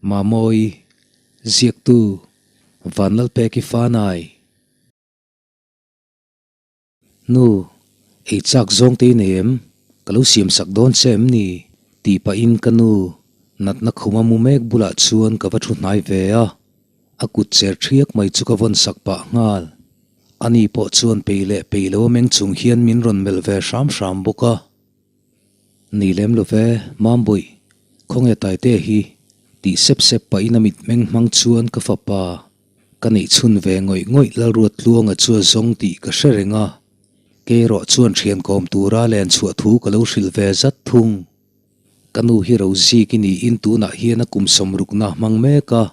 Mamawi, Ziaktu, Vanlalpeki Fanai. Nu, ei chak zawng te i nei em? Ka lo siam sak dawn che em ni? Tih pahin ka nu natna khuma mu mek bulah chuan ka va thu hnai ve a, a kut cher thiak mai chu ka vawn sak pah nghal. Ani pawh chuan pei leh pei lo a meng chung hian min rawn melh ve hram hram bawk a. Ni lem lo ve, Mambuih, khawnge Taite hi? Tih sep sep pahin a mitmeng hmang chuan ka fapa Ka neih chhun ve ngawih ngawih Lalruattluanga chu a zawng tih ka hre reng a, kei erawh chuan thian kawm tura len chhuah thu ka lo hrilh ve zat thung. Ka nu hi Rozik i niin tunah hian a kum sawmrukna hmang mek a,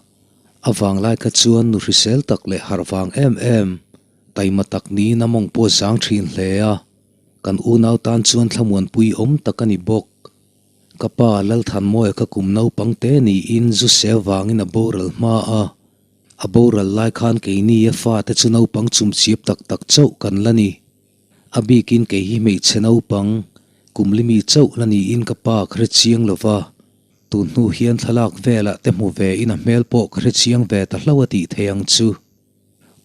a vanglai kha chuan nu hrisel tak leh harh vang em em, taima tak niin a mawng pawh zang thin hle a, kan unau tan chuan thlamuanpui awm tak a ni bawk. Ka pa Lalthanmawia kha kum naupang te niin zu se vangin a boral hma a, a boral lai khan keini a fate chu naupang chumchiap tak tak chauh kan la ni. A bikin kei hi hmeichhe naupang, kum limi chauh la niin ka pa ka hre chiang lo va, tun hnu hian thlalak velah te hmu ve in a hmel pawh ka hre chiang ve ta hlauh a tih thei ang chu.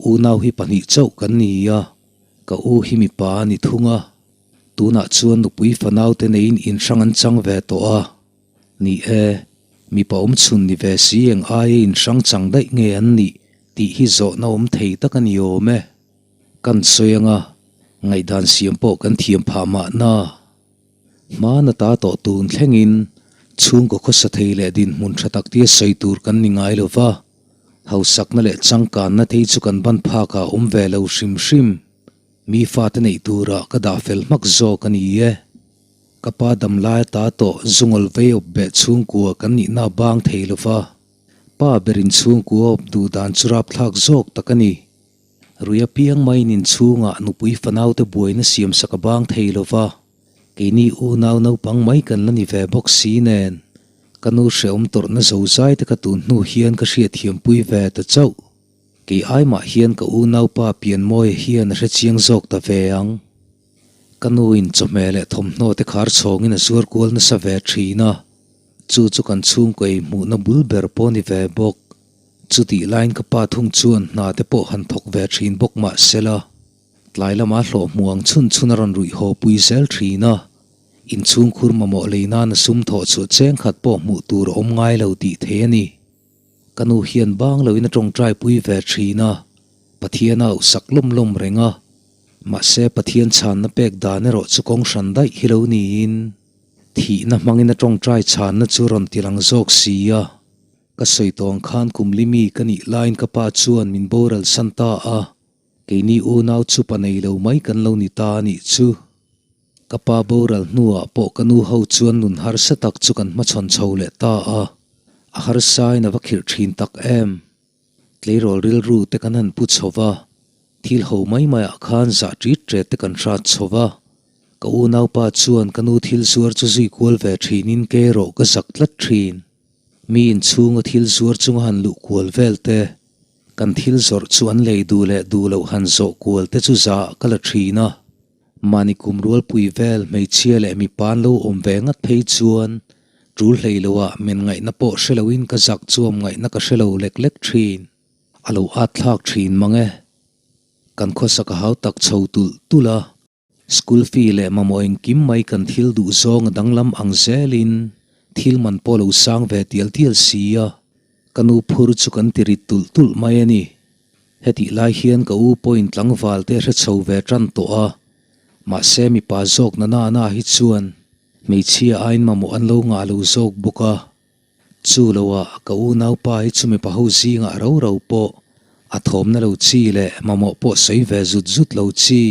Unau hi pahnih chauh kan ni a, ka u hi mipa a ni thung a. Tunah chuan nupui fanau te neiin inhrang an chang ve tawh a. Ni e, mipa awm chhun ni ve si eng aia inhrang chang daih nge an nih tih hi zawhna awm thei tak a ni awm e. Kan sawi anga ngaihdan siam pawh kan thiam phah mahna. Hmana ta tawh tun thlengin chhungkaw khawsa thei leh dinhmun tha tak tia sawi tur kan ni ngai lo va, hausakna leh changkanna te hi chu kan ban phakah a awm ve lo hrim hrim. Mi fate neih turah ka dah fel hmak zawk a ni e. Ka pa damlai ata tawh zungawl vei awp beh chhungkua kan nihna a bang thei lo va, pa berin chhungkua awp duh dan chu rapthlak zawk tak a ni. Rui apiang maiin inchhungah nupui fanaute buaina siamsak a bang thei lo va, keini unau naupang mai kan la ni ve bawk si nen, ka nu hrehawm tawrhna zozai te ka tun hnu hian ka hriatthiampui ve ta chauh. Kei ai mah hian ka unaupa Pianmawia hian a hre chiang zawk ta ve ang. Ka nu in chawhmeh leh thawmhnaw te khar chhawngin a zuar kual nasa ve thin a, chu chu kan chhungkaw ei hmuhna bul ber pawh ni ve bawk. Chutih laiin ka pa thung chuan hna te pawh han thawk ve thin bawk mah sela, tlai lama hlawh hmu ang chhun chhun a rawn ruih haw pui zel thin a, inchhungkhur mamawh lei nana sum thawh chhuah cheng khat pawh hmuh tur a awm ngai lo tih thei a ni. Ka nu hian bang loin a tawngtai pui ve thin a, Pathian a auhsak lawm lawm reng a. Mahse Pathian chhanna pek dan erawh chu kawng hran daih hi lo niin thihna hmangin a tawngtai chhanna chu rawn ti lang zawk si a. Ka sawi tawng khan kum limi ka nih laiin ka pa chuan min boral san ta a, keini unau chu pa nei lo mai kan lo ni ta a nih chu. Ka pa boral hnuah pawh ka nu ho chuan nun harsa tak chu kan hmachhawn chho leh ta a, a harsain a va khirh thin tak em. Tleirawl rilru te kan han pu chho va, thil ho mai maiah khan zah ṭit ṭet te kan hrat chho va. Ka unaupa chuan ka nu thil zuar chu zui kual ve thinin ke erawh ka zak tlat thin. Mi inchhunga thil zuar chunga han luh kual vel te, kan thil zawrh chu an lei duh leh duh loh han zawh kual te chu zah ka la thin a. Mahni kum rualpui vel hmeichhia leh mipa an lo awm ve ngat phei chuan tul hlei loah men ngaihna pawh hre loin ka zak chuam ngaihna ka hre lo lek lek thin. A lo at thlak thin mang e. Kan khawsak a hau tak chho tulh tulh a. School fee leh mamawh engkim mai kan thil duh zawng a danglam ang zelin thil man pawh lo sang ve tial tial si a. Ka nu phur chu kan ti rit tulh tulh mai a ni. Hetih lai hian ka u pawhin tlangval te hre chho ve tan tawh a, mahse mipa zawk na na na hi chuan hmeichhia aiin mamawh an lo ngah lo zawk bawk a. Chu loah ka unaupa hi chu mipa ho zingah ro ro pawh a thawmna lo chi leh mamawh pawh sawi ve zut zut lo chi,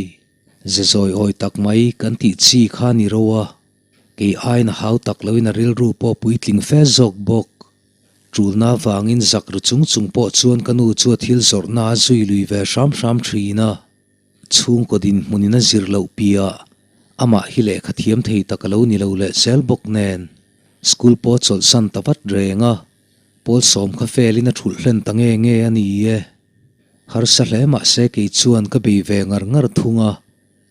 ze zawi awi tak mai kan tih chi kha ni ro a, kei aiin a hau tak loin a rilru pawh puitling fe zawk bawk. Ṭulna vangin zak ru chung chung pawh chuan ka nu chu a thil zawrhna a zui lui ve hram hram ṭhin a. Chhungkaw dinhmunin a zir loh piah amah hi lehkha thiam thei tak a lo ni lo leh zel bawk nen school pawh chawlhsan ta vat reng a, pawl sawm kha felin a ṭhulh hlen ta nge nge a ni e. Harsa hle mah se kei chuan ka bei ve ngar ngar thung a,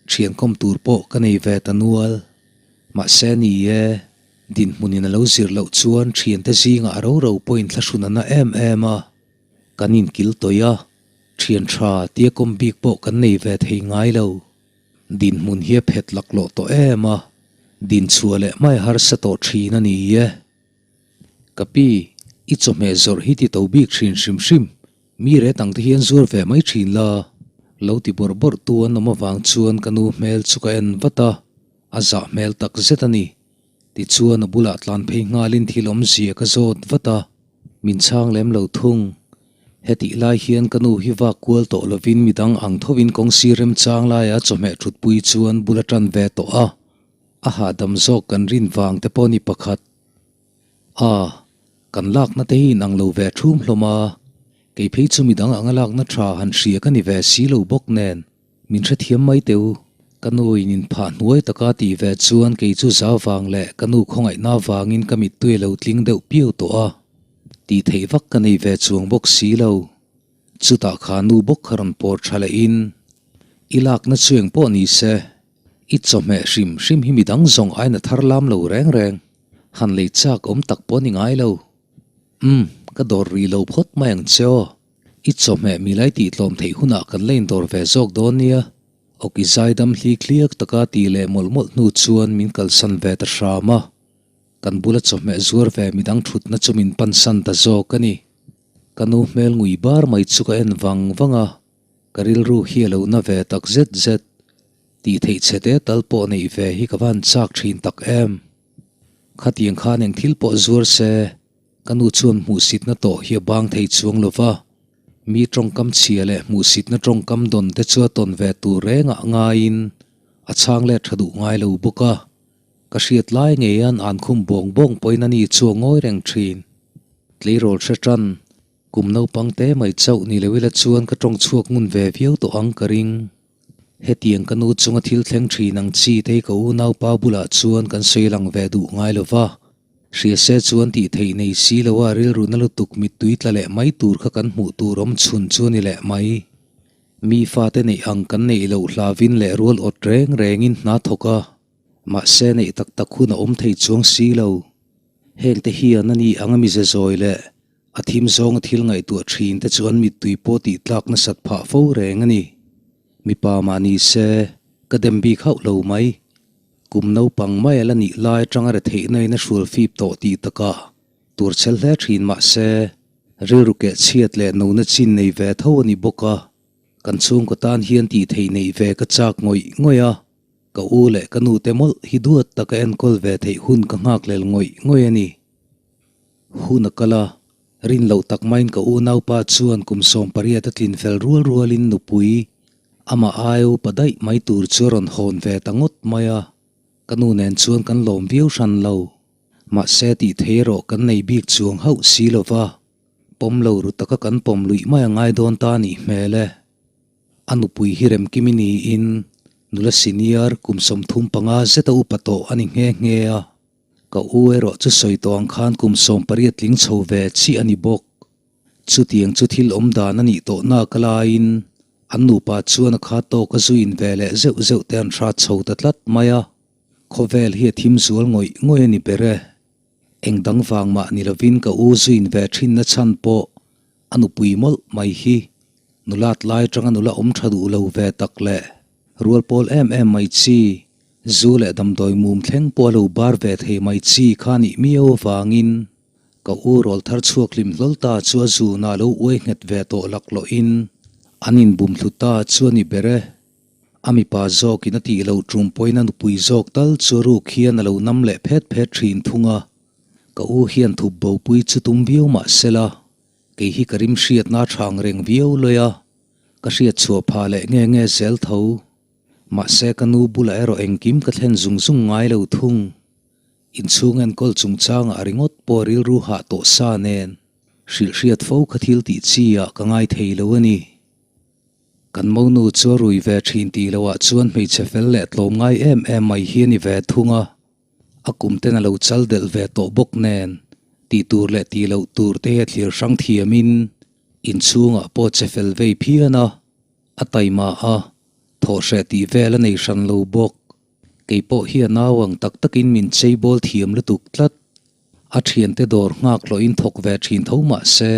ṭhian kawm tur pawh ka nei ve ta nual. Mahse ni e. Dinhmunin a lo zir loh chuan thiante zingah a ro ro pawhin thlahrun a na em em a. Kan inkil tawih a, thian tha tia kawm bik pawh kan nei ve thei ngai lo. Dinhmun hi a phet laklawh tawh em a, dinchhuah leh mai harsa tawh thin a ni e. Ka pi, i chawhmeh zawrh hi ti to bik thin hrim hrim, mi ret ang te hian zuar ve mai thin la. Lo ti bawrh bawrh tu an awm avang chuan ka nu hmel chu ka en vat a, a zah hmel tak zet a ni. Tichuan a bulah tlan phei nghalin thil awmzia ka zawt vat a, min chhang lem lo thung. Hetih lai hian ka nu hi vak kual tawh lovin midang ang thovin kawng sir remchang laia chawhmeh thutpui chuan bul a tan ve tawh a, a hahdam zawk kan rin vang te pawh ni pakhat. A, kan lakna te hi inang lo ve thum hlawm a, kei phei chu midang anga lakna tha han hria ka ni ve si lo bawk nen. Min hrethiam mai teh u, ka nu in inphah hnuai taka tih ve chuan kei chu zau vang leh ka nu khawngaihna vangin ka mittui a lo tling deuh piau tawh a, tih theih vak ka nei ve chuang bawk si lo. Chutah kha nu bawk kha rawn pawr tha lehin, I lakna chu eng pawh ni se, i chawhmeh hrim hrim hi midang zawng aina thar lam lo reng reng, han lei chak awm tak pawh ni ngai lo. Umm, ka dawr rih lo phawt mai ang che aw. I chawhmeh milai tih tlawm theih hunah kan la indawr ve zawk dawn nia. Awki zaidam hli tliak taka tih leh mawlh mawlh hnu chuan min kalsan ve ta hram a. Kan bula chawhmeh zuar ve midang thutna chu min pansan ta zawk a ni. Ka nu hmel ngui bar mai chu ka en vang vang a, ka rilru hi a lo na ve tak zet zet. Tih theih chhe te tal pawh neih ve hi ka van chak thin tak em. Khatiang khan eng thil pawh zuar se. Ka nu chuan hmuhsitna tawh hi a bang thei chuang lo va, mi tawngkam chhia leh hmuhsitna tawngkam dawn te chu a tawn ve tur rengah ngaiin a chhang let tha duh ngai lo bawk a. Ka hriat lai ngeian an khum bawng bawng pawhin a ni chu a ngawi reng thin. Tleirawl hre tan, kum naupang te mai chauh ni lo ila chuan ka tawng chhuak ngun ve viau tawh ang ka ring. Hetiang ka nu chunga thil thleng thin ang chi te hi ka unaupa bulah chuan kan sawi lang ve duh ngai lo va. Hria se chuan tih theih nei si lo a rilru na lutuk mittui tla leh mai tur kha kan hmuh tur awm chhun chu a ni leh mai. Mi fate neih ang kan neih loh hlavin leh rual awt reng rengin hna thawk a, mahse neih tak tak hun a awm thei chuang si lo. Hengte hian a ni ang a mize zawi leh a thim zawnga thil ngaihtuah thin te chu an mittui pawh tih tlak nasat phah fo reng a ni. Mipa mah ni se, ka dem bik hauh lo mai. Kum naupang mai a la nih lai atanga retheihna in a hrual fip tawh tih takah tur chhel hle thin mah se, rilru keh chhiat leh nona chin nei ve tho a ni bawk a, kan chhungkaw tan hian tih theih neih ve ka chak ngawih ngawih a, ka u leh ka nute mawlh hi duat taka enkawl ve theih hun ka nghakhlel ngawih ngawih a ni. Hun a kal a, rin loh tak maiin ka unaupa chuan kum 18 a tlin fel rual rualin nupui Amah aia upa daih mai tur chu a rawn hawn ve ta ngawt mai a, ka nu nen chuan kan lawm viau hran lo. Mahse tih thei erawh kan nei bik chuang hauh si lo va, pawm lo ru taka kan pawm luih mai a ngai dawn ta nih hmel e. A nupui hi Remkimi niin nula senior kum 35 zeta upa tawh a ni nghe nghe a, ka u erawh chu sawi tawh ang khan kum 18 tling chho ve chiah a ni bawk. Chutiang chu thil awm dan a nih tawh nak a laiin an nupa chuan a kha tawk a zuin ve leh zeuh zeuh te an hrat chho ta tlat mai a, khawvel hi a thim zual ngawih ngawih a ni ber e. Eng dang vang mah ni lovin ka u zuin ve thinna chhan pawh a nupui mawlh mai hi nulat lai atanga nula awm tha duh lo ve tak leh rual pawl em em mai chi, zu leh damdawi mum thleng pawh a lo bar ve thei mai chi kha nih miau avangin Ka u rawl thar chhuak hlim hlawl ta chu a zunah lo uai nghet ve tawh laklawhin an inbum thlu ta chu a ni ber e. A mipa zawkin a tih loh tum pawhin a nupui zawk tal chu a ruk hian a lo nam leh phet phet thin thung a. Ka u hian thup bopui chu tum viau mah sela, kei hi ka rim hriatna a thang reng viau lawi a, ka hriat chhuah phah leh nge nge zel tho. Mahse ka nu bulah erawh engkim ka thlen zung zung ngai lo thung. Inchhung enkawl chungchangah ringawt pawh rilru hah tawh sa nen hrilh hriat fo kha thil tih chi ah ka ngai thei lo a ni. Kan monu chu a rui ve thin tih loh ah chuan hmeichhe fel leh tlawm ngai em em mai hi a ni ve thung a, a kum ten a lo chal delh ve tawh bawk nen tih tur leh tih loh tur te hi a thlir hrang thiam in inchhungah pawh che fel vei phian a, a taima a, thawhhreh tih vel a nei hran lo bawk. Kei pawh hi a nau ang tak takin min cheibawl thiam lutuk tlat. A thiante dawr nghak hlawhin thawk ve thin tho mah se,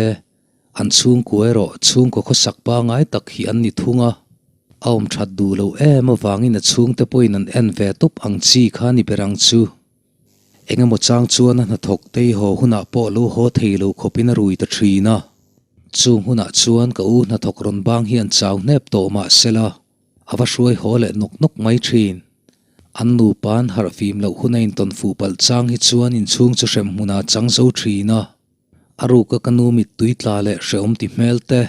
an chhungkua erawh chhungkaw khawsak pangai tak hi an ni thung a. A awm that duh loh em avangin a chhungte pawhin an en ve tawp ang chi kha ni ber ang chu. Eng emaw chang chuan a hnathawk tei haw hunah pawh lo haw thei lo khawpin a rui ta thin a. Chung hunah chuan ka u hnathawk rawn bang hian chau hnep tawh mah sela, a va hruai haw leh nawk nawk mai thin. An nupa an harh fim loh hun a intawn fuh palh chang hi chuan inchhung chu hrem hmunah a chang zo thin a. A ruka ka nu mittui tla leh hrehawm ti hmel te,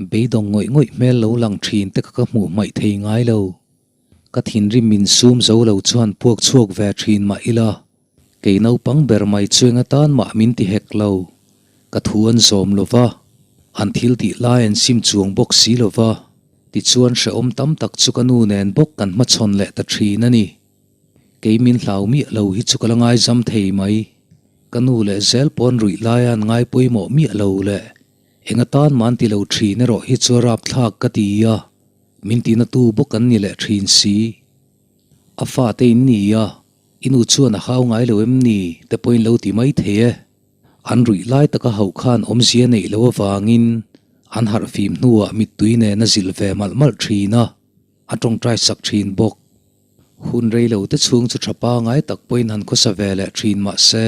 beidawng ngawih ngawih hmel lo lang thin te kha ka hmuh hmaih thei ngai lo. Ka thinrim min sum zo lo chuan puak chhuak ve thin mah ila, kei naupang ber mai chu eng atan mah min ti hek lo. Ka thu an zawm lo va, an thil tih lai an sim chuang bawk si lo va, tichuan hrehawm tam tak chu ka nu nen bawk kan hmachhawn leh ta thin a ni. Kei min hlau miah lo hi chu ka la ngaizam thei mai. Ka nu leh zel pawn ruih laia an ngai pawimawh miah lo le. Eng atan mah an ti lo thin erawh hi chu a rapthlak ka ti a. Min tina tu bawk an ni leh thin si. A fate in ni a, i nu chuan a hau ngai lo em ni te pawhin lo ti mai thei e. An ruih lai taka hauh khan awmzia neih loh avangin an harh fim hnuah mittui nen a zilh ve malh malh thin a, a tawngtai sak thin bawk. Hun rei lo te chhung chu tha pangai tak pawhin han khawsa ve leh thin mah se,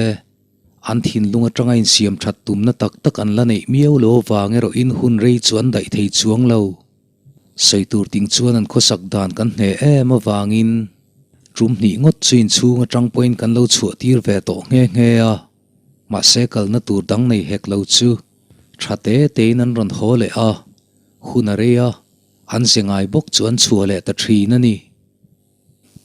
an thinlung atanga insiam that tumna tak tak an la neih miau lo avang erawhin hun rei chu an daih thei chuang lo. Sawi tur ting chuan an khawsak dan kan hne em avangin tum hnih ngawt chu inchhung atang pawhin kan lo chhuah tir ve tawh nghe nghe a, mahse kalna tur dang nei hek lo chu tha te tein an rawn haw leh a, hun a rei a, an ze ngai bawk chu an chhuah leh ta thin a ni.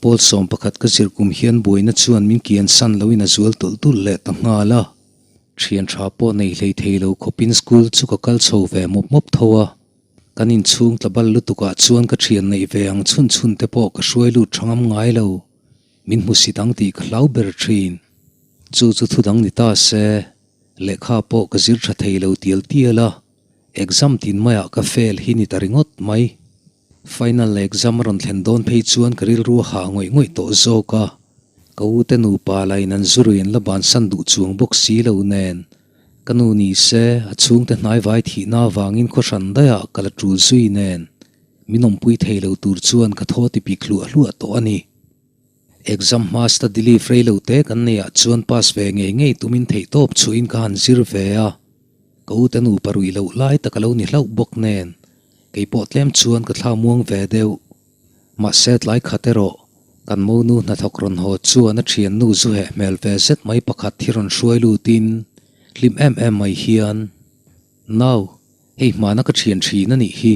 Pawl 11 ka zir kum hian buaina chuan min kian san loin a zual tulh tulh leh ta nghal a. Thian tha pawh nei hlei thei lo khawpin school chu ka kal chho ve mawp mawp tho a. Kan inchhung tla bal lutukah chuan ka thian neih ve ang chhun chhun te pawh ka hruai lut tha ngam ngai lo. Min hmu si dang tih ka hlau ber thin. Chu chu thu dang ni ta se, lehkha pawh ka zir tha thei lo tial tial a. Exam tin maiah ka fail hi ni ta ringawt mai. Final exam a rawn thlen dawn phei chuan ka rilru a hah ngawih ngawih tawh zawk a, ka u te nupa lah in an zurui an la bansan duh chuang bawk si lo nen, ka nu ni se a chhungte hnaivai thihna avangin khaw hran daihah ka la tul zui nen, min awmpui thei lo tur chuan ka thaw ti pik hluah hluah tawh a ni. Exam hma study leave rei lo te kan neihah chuan pass ve ngei ngei tumin theihtawp chhuahin ka han zir ve a, ka u te nupa ruih loh lai tak a lo ni hlauh bawk nen, Kei pawh tlem chuan ka thla muang ve deuh. Mahse tlai khat erawh, kan monu hnathawk rawn haw chuan a thiannu zu heh hmel ve zet mai pakhat hi rawn hruai lutin hlim em em mai hian, Nau, hei hmana ka thian thin a nih hi,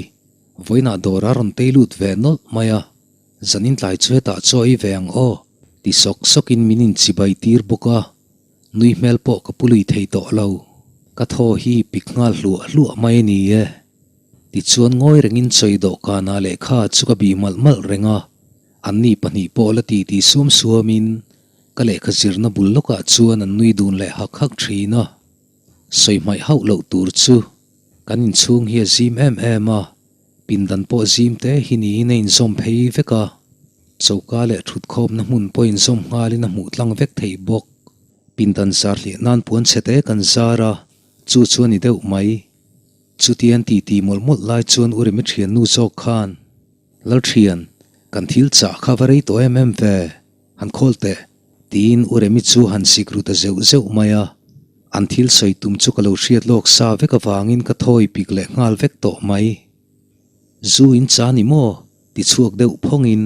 vawiinah dawr a rawn tei lut ve nawlh mai a, zanin tlai chu hetah chaw ei ve ang aw, ti sawk sawkin min inchibai tir bawk a, nui hmel pawh ka pu lui thei tawh lo. Ka thaw hi pik nghal hluah hluah mai a ni e. Tichuan ngawi rengin chawi dawhkanah lehkha chu ka bih malh malh reng a, anni pahnih pawh la titi suam suamin ka lehkha zirna bul lawkah chuan an nui dun leh hak hak thin a. Sawi hmaih hauh loh tur chu kan inchhung hi a zim em em a, pindan pawh zim te hi niin a inzawm phei vek a, choka leh thutkhawmna hmun pawh inzawm nghalin a hmuh tlang vek theih bawk. Pindan zar hliah nan puan chhe te kan zar a, chu chu a ni deuh mai. Chutian titi mawlh mawlh lai chuan U Remi thiannu zawk khan, Lalthian, kan thil chah kha va rei tawh em em ve, han khawl teh, tiin U Remi chu han sik ru ta zeuh zeuh mai a. An thil sawi tum chu ka lo hriat lawk sa vek avangin ka thawi pik leh nghal vek tawh mai. Zu in cha ni maw? ti chhuak deuh phawngin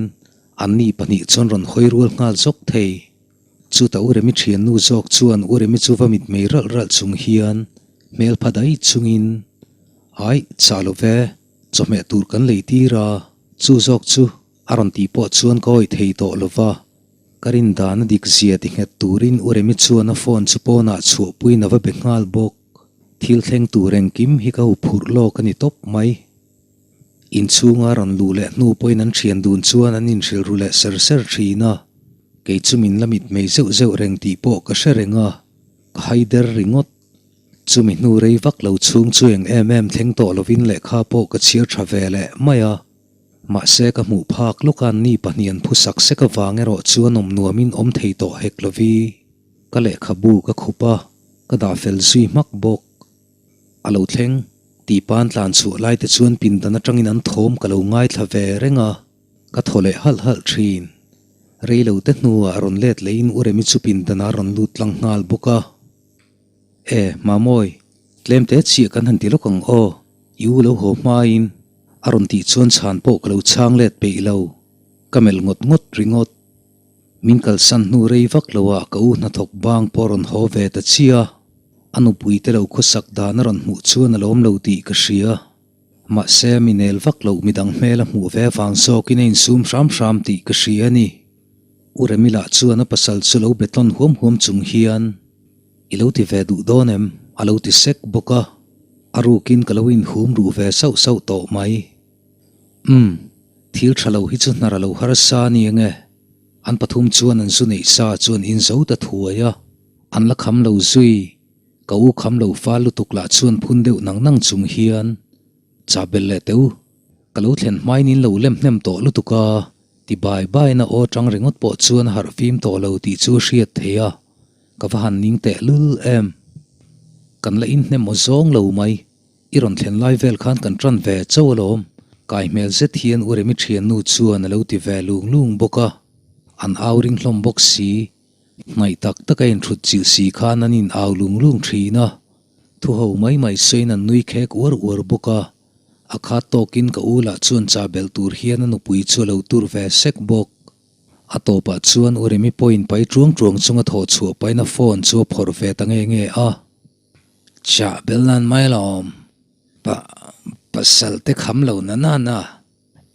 anni pahnih chuan rawn hawi rual nghal zawk thei. Chuta U Remi thiannu zawk chuan U Remi chu va mitmei ralh ralh chung hian hmel pha daih chungin, Aih, chah lo ve, chawhmeh tur kan lei tir a, chu zawk chu a rawn tih pawh chuan ka awih thei tawh lo va, ka rin dan a dik zia ti nghet turin U Remi chuan a phone chu pawnah chhuahpuiin a va be nghal bawk. Thil thleng tur engkim hi ka huphurh lawk a ni tawp mai. Inchhunga rawn luh leh hnu pawhin an thian dun chuan an inhrilh ru leh ser ser thin a, kei chu min la mitmei zeuh zeuh reng tih pawh ka hre reng a, ka haider ringawt. Chumi hnu rei vak lo chhung chu eng em em thleng tawh lovin lehkha pawh ka chhiar tha ve leh mai a. Mahse ka hmuh phak lawka ni pahnian phusak sek avang erawh chuan awm nuamin awm thei tawh hek lovi. Ka lehkhabu ka khup a, ka dah fel zui hmak bawk. A lo thleng, tih pan tlan chhuah lai te chuan pindan atangin an thawm ka lo ngaithla ve reng a, ka thaw leh halh halh thin. Rei lo te hnuah rawn let lehin U Remi chu pindanah a rawn lut tlang nghal bawk a. E, Mamawi, tlem te chiah kan han ti lawk ang aw, i u lo haw hmain a rawn tih chuan chhan pawh ka lo chhang let peih lo, ka melh ngawt ngawt ringawt. Min kalsan hnu rei vak loah ka u hnathawk bang pawh a rawn haw ve ta chiah a. A nupui te lo khawsak dan a rawn hmuh chuan a lawm lo tih ka hria. Mahse, mi nel vak loh midang hmel a hmuh ve avang zawkin a insum hram hram tih ka hria a ni. U Remila chuan a pasal chu lo be tawn huam huam chung hian, I lo ti ve duh dawn em? a lo ti sek bawk a. A rukin ka lo inhum ruh ve sauh sauh tawh mai. Umm, thil tha lo hi chu hnar a lo harsa a ni ange. An pathum chuan an zu neih sa chu an inzo ta thuai a. An la kham lo zui, ka u kham lo fal lutuk lah chuan phun deuh nang nang chung hian, Cha bel leh teh u, ka lo thlen hmain in lo lem hnem tawh lutuk a, ti bai baiin a aw tang ringawt pawh chuan a harh fim tawh lo tih chu a hriat theih a, ka va han ning teh lul em. Kan la inhnem aw zawng lo mai, i rawn thlen lai vel khan kan tan ve chauh alawm, kai hmel zet hian U Remi thiannu chuan a lo ti ve lung lung bawk a, an au ring hlawm bawk si. Hnaih tak tak a inthut chilh si khan an in au lung lung thin a, thu ho mai mai sawiin an nui khek uar uar bawk a, a khat tawkin ka u lah chuan chah belh tur hian a nupui chu a lo tur ve sek bawk. A tawpah chuan U Remi pawhin pai tuang tuang chunga thawh chhuah pahin a phone chu a phawrh ve ta nge nge a. Chah belh nan mai lawm, pa pasal te kham lo na na na.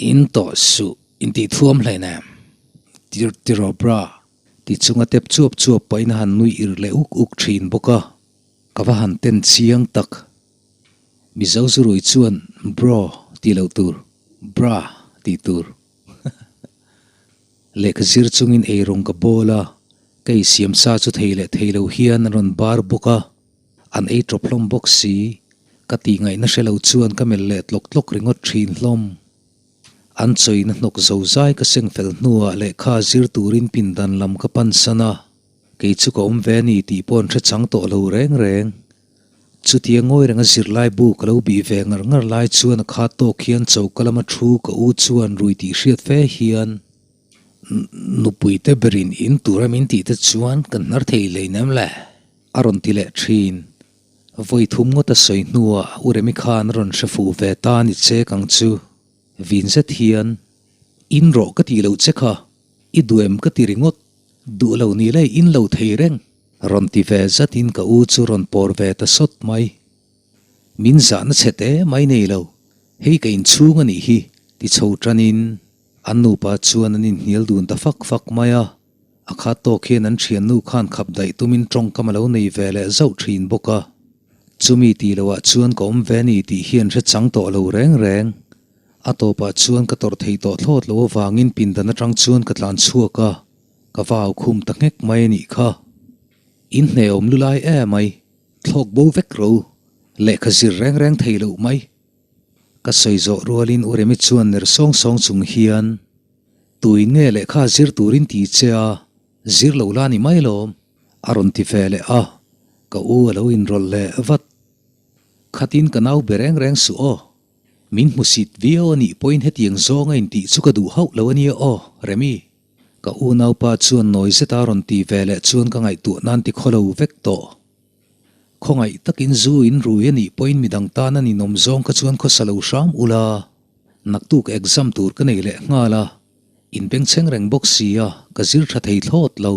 In tawh suh intih thuam hleinem, tir tiraw bra. Ti chunga tep chuap chuap pahin a han nui ir leh uk uk thin bawk a, ka va han ten chiang tak. Mizo zurui chuan bro tih loh tur, bra tih tur. Lehkha zir chungin eirawng ka bawl a, ka insiam sa chu thei leh thei lo hian an rawn bar bawk a, an ei tawp hlawm bawk si. Ka tih ngaihna hre lo chuan ka melh leh tlawk tlawk ringawt thin hlawm. An chawina hnawk zo zai ka seng fel hnuah lehkha zir turin pindan lam ka pan san a, kei chu ka awm ve a ni tih pawh an hre chang tawh lo reng reng. Chutia ngawi renga zirlai bu ka lo bih ve ngar ngar lai chuan a khat tawk hian choka lama thu ka u chuan rui tih hriat fe hian, Nupui te berin in tura min tih te chuan kan hnar thei hleinem le? a rawn ti leh thin. Vawi thum ngawt a sawi hnuah U Remi khan a rawn hre fuh ve ta ni chek ang chu. Vin zet hian, In rawh ka tih loh che kha, i duh em ka ti ringawt, duh lo ni lei in lo thei reng. Rawn ti ve zatin ka u chu rawn pawr ve ta sawt mai. Min zahna chhe te mai nei lo, hei ka inchhung a nih hi, ti chho tanin an nupa chuan an inhnial dun ta fak fak mai a. A khat tawk hian an thiannu khan khap daih tumin tawngkam a lo nei ve leh zauh thin bawk a. Chumi tih loah chuan ka awm ve a ni tih hi an hre chang tawh lo reng reng. A tawpah chuan ka tawrh thei tawh thlawt lo avangin pindan atang chuan ka tlan chhuak a, ka va au khum ta nghek mai a nih kha. In hne awm lu lai em ai, thlawk bo vek ro, lehkha zir reng reng thei loh mai. Ka sawi zawh rualin U Remi chuan ner sawng sawng chung hian, Tui nge lehkha zir turin ti che a, zir lo la ni mai lawm, a rawn ti ve leh a, ka u a lo inrawlh leh vat. Khatin ka nau be reng reng suh aw, min hmusit viau a nih pawhin hetiang zawnga intih chu ka duh hauh lo a nia aw, Remi. Ka unaupa chuan nawi zeta rawn ti ve leh chuan ka ngaihtuah nan ti khaw lo vek tawh. Khawngaih takin zu in rui a nih pawhin midang tan a ninawm zawng kha chuan khawsa lo hram ula, naktuk exam tur ka nei leh nghal a, in bengchheng reng bawk si a, ka zir tha thei thlawt lo,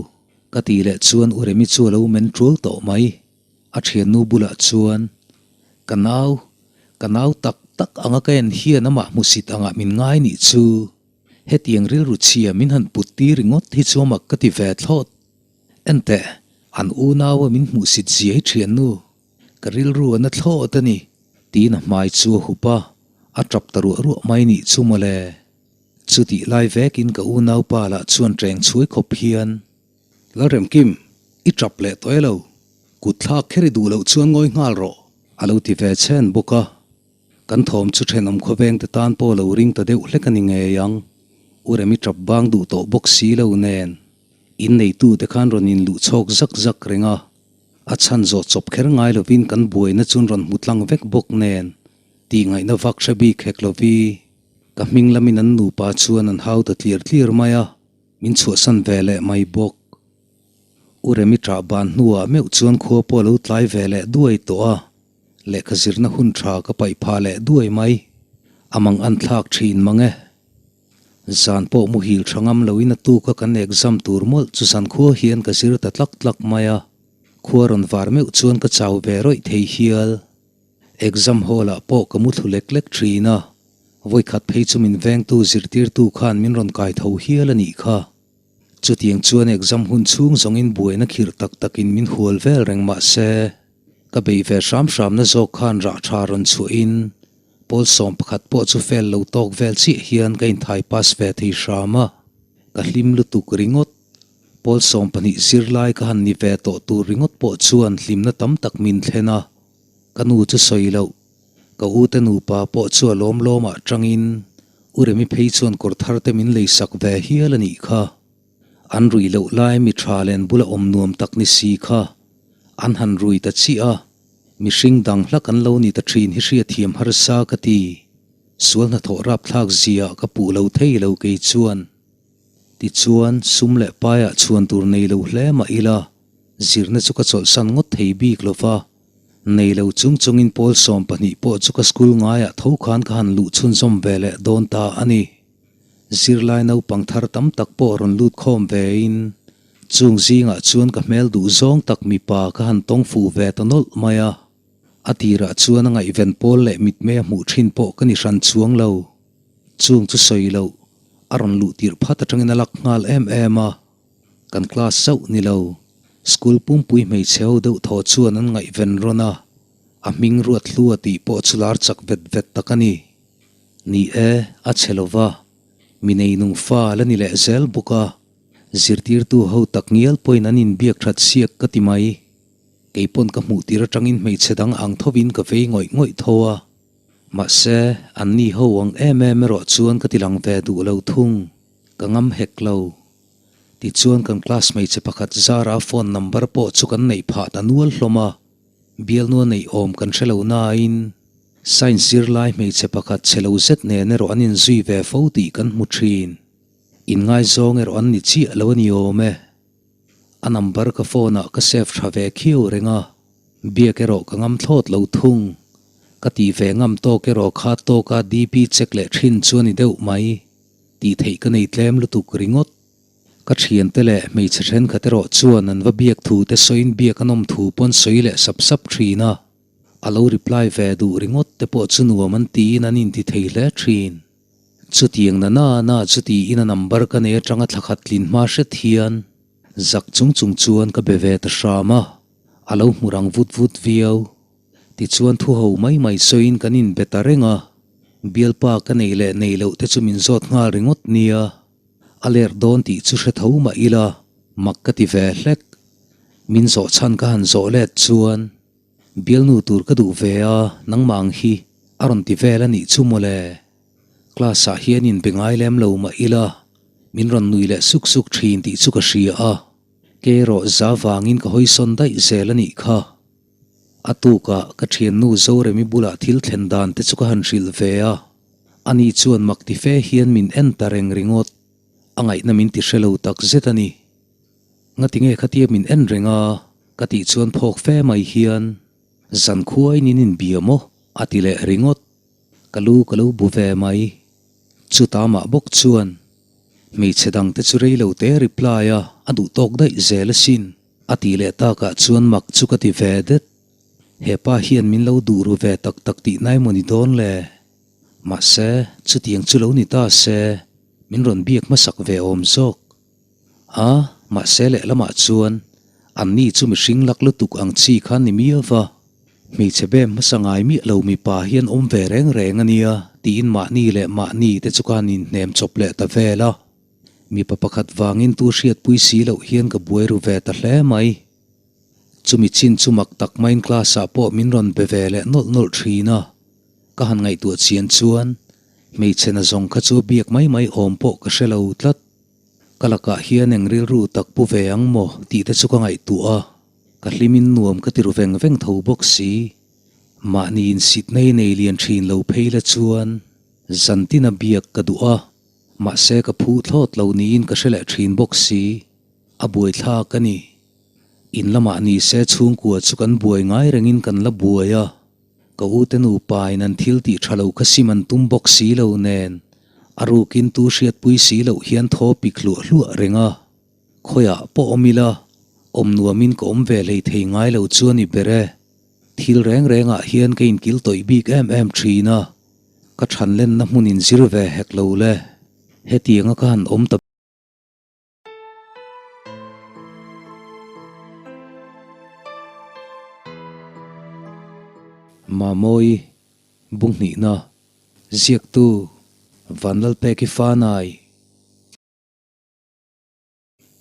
ka tih leh chuan U Remi chu a lo men tul tawh mai. A thiannu bulah chuan, Ka nau, ka nau tak tak anga ka en hian amah hmusit angah min ngai nih chu, hetiang rilru chhia min han put tir ringawt hi chu amak ka ti ve thlawt. Enteh, an unaua min hmuhsit zia hi thiannu, ka rilru a na thlawt a ni, tiin a hmai chu a hup a, a tap ta ruah ruah mai nih chu mawle. Chutih lai vekin ka unaupa lah chuan teng chhuai khawp hian, Lalremkim, i tap leh tawh e lo, kut thlak kher i duh loh chuan ngawi nghal rawh, a lo ti ve chhen bawk a. Kan thawm chu thenawm khawveng te tan pawh lo ring ta deuh hlek a ni ngei ang. U Remi tap bang duh tawh bawk si lo nen. Inneitu te khan rawn inluh chhawk zak zak reng a. A chhan zawh chawp kher ngai lovin kan buaina chun rawn hmu tlang vek bawk nen tih ngaihna vak hre bik hek lovi. Ka hming lamin an nupa chuan an hau ta tlir tlir mai a, min chhuahsan ve leh mai bawk. U Remi ṭah ban hnuah meuh chuan khua pawh a lo tlai ve leh duai tawh a, lehkha zirna hun ṭha ka paih phah leh duai mai. A mang an thlak ṭhin mang e. Zan pawh muhil ṭha ngam loin a tuka kan exam tur mawlh chu zan khua hian ka zir ta tlak tlak mai a, khua rawn var meuh chuan ka chau ve rawih thei hial. Exam hall ah pawh ka mu thlu lek lek thin a, vawikhat phei chu min vengtu zirtirtu khan min rawn kai tho hial a nih kha. Chutiang chuan exam hun chhung zawngin buaina khirh tak takin min hual vel reng mah se, ka bei ve hram hramna zawk khan rah tha rawn chhuahin pawl 11 pawh chu fel lo tawk vel chiah hian ka inthai pass ve thei hram a, ka hlim lutuk ringawt. Pawl 12 zirlai ka han ni ve tawh tur ringawt pawh chuan hlimna tam tak min thlen a. Ka nu chu sawi loh. Ka u te nupa pawh chu a lawm lawmah tangin U Remi phei chuan kawr thar te min lei sak ve hial a nih kha. An rui loh lai mi tha len bula awm nuam tak ni si kha. An han rui ta chiah a, mihring dang hlak an lo ni ta thin hi hriatthiam harsa ka ti. Sual hnathawh rapthlak zia ka puh lo thei lo kei chuan. Tichuan, sum leh paiah chhuan tur nei lo hle mah ila, zirna chu ka chawlhsan ngawt thei bik lo va. Nei lo chung chungin pawl 12 pawh chu ka school ngaiah tho khan ka han luh chhunzawm ve leh dawn ta a ni. Zirlai naupang thar tam tak pawh rawn lut khawm vein, chung zingah chuan ka hmel duh zawng tak mipa ka han tawng fuh ve ta nawlh mai a. A tirah chuan a ngaihven pawl leh mitmei a hmuh thin pawh ka ni hran chuang lo. Chung chu sawi loh, a rawn luh tirh phat atangin a lak nghal em em a. Kan class chauh ni lo, school pumpui hmeichhe ho deuh thaw chuan an ngaihven rawn a, a hming ruat hlu a tih pawh chu lar chak vet vet tak a ni. Ni e, a chhe lo va, mi neinung fa la ni leh zel bawk a, zirtirtu ho tak ngial pawhin an inbiak that siak ka ti mai. Kei pawn ka hmuh tir atangin hmeichhe dang ang thovin ka vei ngawih ngawih tho a. Mahse, anni ho ang em em erawh chuan ka ti lang ve duh lo thung, ka ngam hek lo. Tichuan kan class hmeichhe pakhat zara phone number pawh chu kan neih phah ta nual hlawm a, bialnua neih awm kan hre lo nain Science zirlai hmeichhe pakhat chhe lo zet nen erawh an inzui ve fo tih kan hmu thin. Inngaizawng erawh an ni chiah lo a ni awm e. A number ka phone ah ka save tha ve khiau reng a, biak erawh ka ngam thlawt lo thung. Ka tih ve ngam tawk erawh kha tawka DP check leh thin chu a ni deuh mai. Tih theih ka nei tlem lutuk ringawt. Ka thiante leh hmeichhe thenkhat erawh chuan an va biak thu te sawiin biak a nawm thu pawn sawi leh sap sap thin a. A lo reply ve duh ringawt te pawh chu nuam an tiin an inti thei hle thin. Chutiang na na na chu tiin a number ka nei atanga thla khat tlin hma hret hian zak chung chung chuan ka be ve ta hram a, a lo hmu rang vut vut viau. Tichuan thu ho mai mai sawiin kan inbe ta reng a, bialpa ka nei leh nei loh te chu min zawt nghal ringawt nia, a lerh dawn tih chu hre tho mah ila mak ka ti ve hlek. Min zawh chhan ka han zawh let chuan Bialnu tur ka duh ve a, nangmah ang hi a rawn ti vel a nih chu mawle. Class ah hian inbe ngai lem lo mah ila, min rawn nui leh suk suk thin tih chu ka hria a, ke erawh za vangin ka hawi sawn daih zel a nih kha. A tukah ka thiannu Zoremi bulah thil thlen dan te chu ka han hrilh ve a, ani chuan mak ti fe hian min en ta reng ringawt. A ngaihna min ti hre lo tak zet a ni. Ngati nge khatia min en reng a? Ka tih chuan phawk fe mai hian, Zan khuain in inbia maw? a ti leh ringawt. Ka lu ka lo bu ve mai. Chuta mah bawk chuan, Hmeichhe dangte chu rei lo te reply a, a duh tawk daih zel asin, a tih leh takah chuan mak chu ka ti ve det. He pa hian min lo duh ru ve tak tak tih nai maw ni dawn le? Mahse, chutiang chu lo ni ta se, min rawn biak hmasak ve awm zawk. A, mahse lehlamah chuan anni chu mihring lak lutuk ang chi kha ni miau va, hmeichhe bem hmasa ngai miah lo mipa hian awm ve reng reng a nia tiin mahni leh mahni te chu ka han inhnem chawp leh ta vel a. Mipa pakhat vangin tu hriatpui si loh hian ka buai ru ve ta hle mai. Chumi chin chu mak tak maiin class ah pawh min rawn be ve leh nawlh nawlh thin a. Ka han ngaihtuah chian chuan hmeichhe na zawng kha chu biak mai mai awm pawh ka hre lo tlat. Ka lakah hian eng rilru tak pu ve ang maw tih te chu ka ngaihtuah a, ka hlimin nuam ka ti ru veng veng tho bawk si. Mahni insitna hi nei lian thin lo phei la chuan zantina biak ka duh a, mahse ka phu thlawt lo niin ka hre leh thin bawk si. A buaithlak a ni. In lamah ni se chhungkua chu kan buai ngai rengin kan la buai a, ka ute nupa in an thil tih tha lo kha sim an tum bawk si lo nen a rukin tu hriatpui si loh hian thaw pik hluah hluah reng a, khawiah pawh awm ila awm nuamin ka awm ve hlei thei ngai lo chu a ni ber e. Thil reng rengah hian ka inkil tawih bik em em thin a, ka thanlenna hmun inzir ve hek lo le, hetianga ka han awm ta. Mamawi Bunghnihna Ziaktu Vanlalpeki Fanai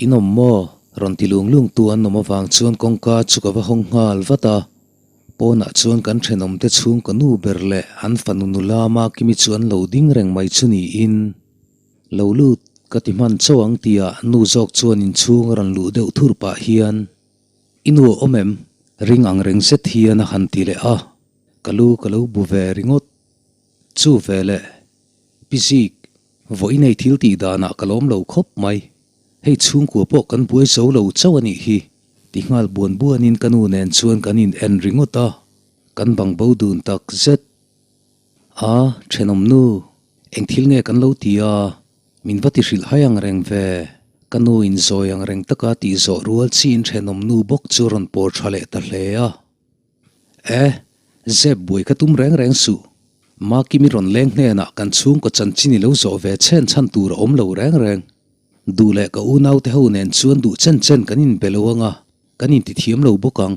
In awm maw? Rawn ti lung lung tu an awm avang chuan kawngka chu ka va hawng nghal vat a. Pawnah chuan kan thenawmte chhungkaw nu ber leh an fanu nula Makimi chu an lo ding reng mai chu niin. Lo lut, ka ti hman chauh ang tia nu zawk chuan inchhung a rawn luh deuh thur pah hian, I nu a awm em? Ring ang reng zet hian a han ti leh a, ka lu ka lo bu ve ringawt. Chu ve leh, Pi Zik, vawiin hei thil tih danah ka lawm lo khawp mai. Hei chhungkua pawh kan buai zo lo chauh a nih hi, ti nghal buan buanin ka nu nen chuan kan in en ringawt a, kan bang bo dun tak zet. A, thenawm nu, eng thil nge kan lo ti a? Min va ti hrilh hai ang reng ve. Ka nu in zawi ang reng taka tih zawh rual chiin thenawm nu bawk chu rawn pawr tha leh ta hle a. E, zep buai ka tum reng reng suh. Makimi rawn leng hnenah kan chhungkaw chanchin i lo zawh ve chhen chhan tur a awm lo reng reng. Duh leh ka unaute ho nen chuan duh chen chen kan inbe lo anga, kan intithiam lo bawk ang.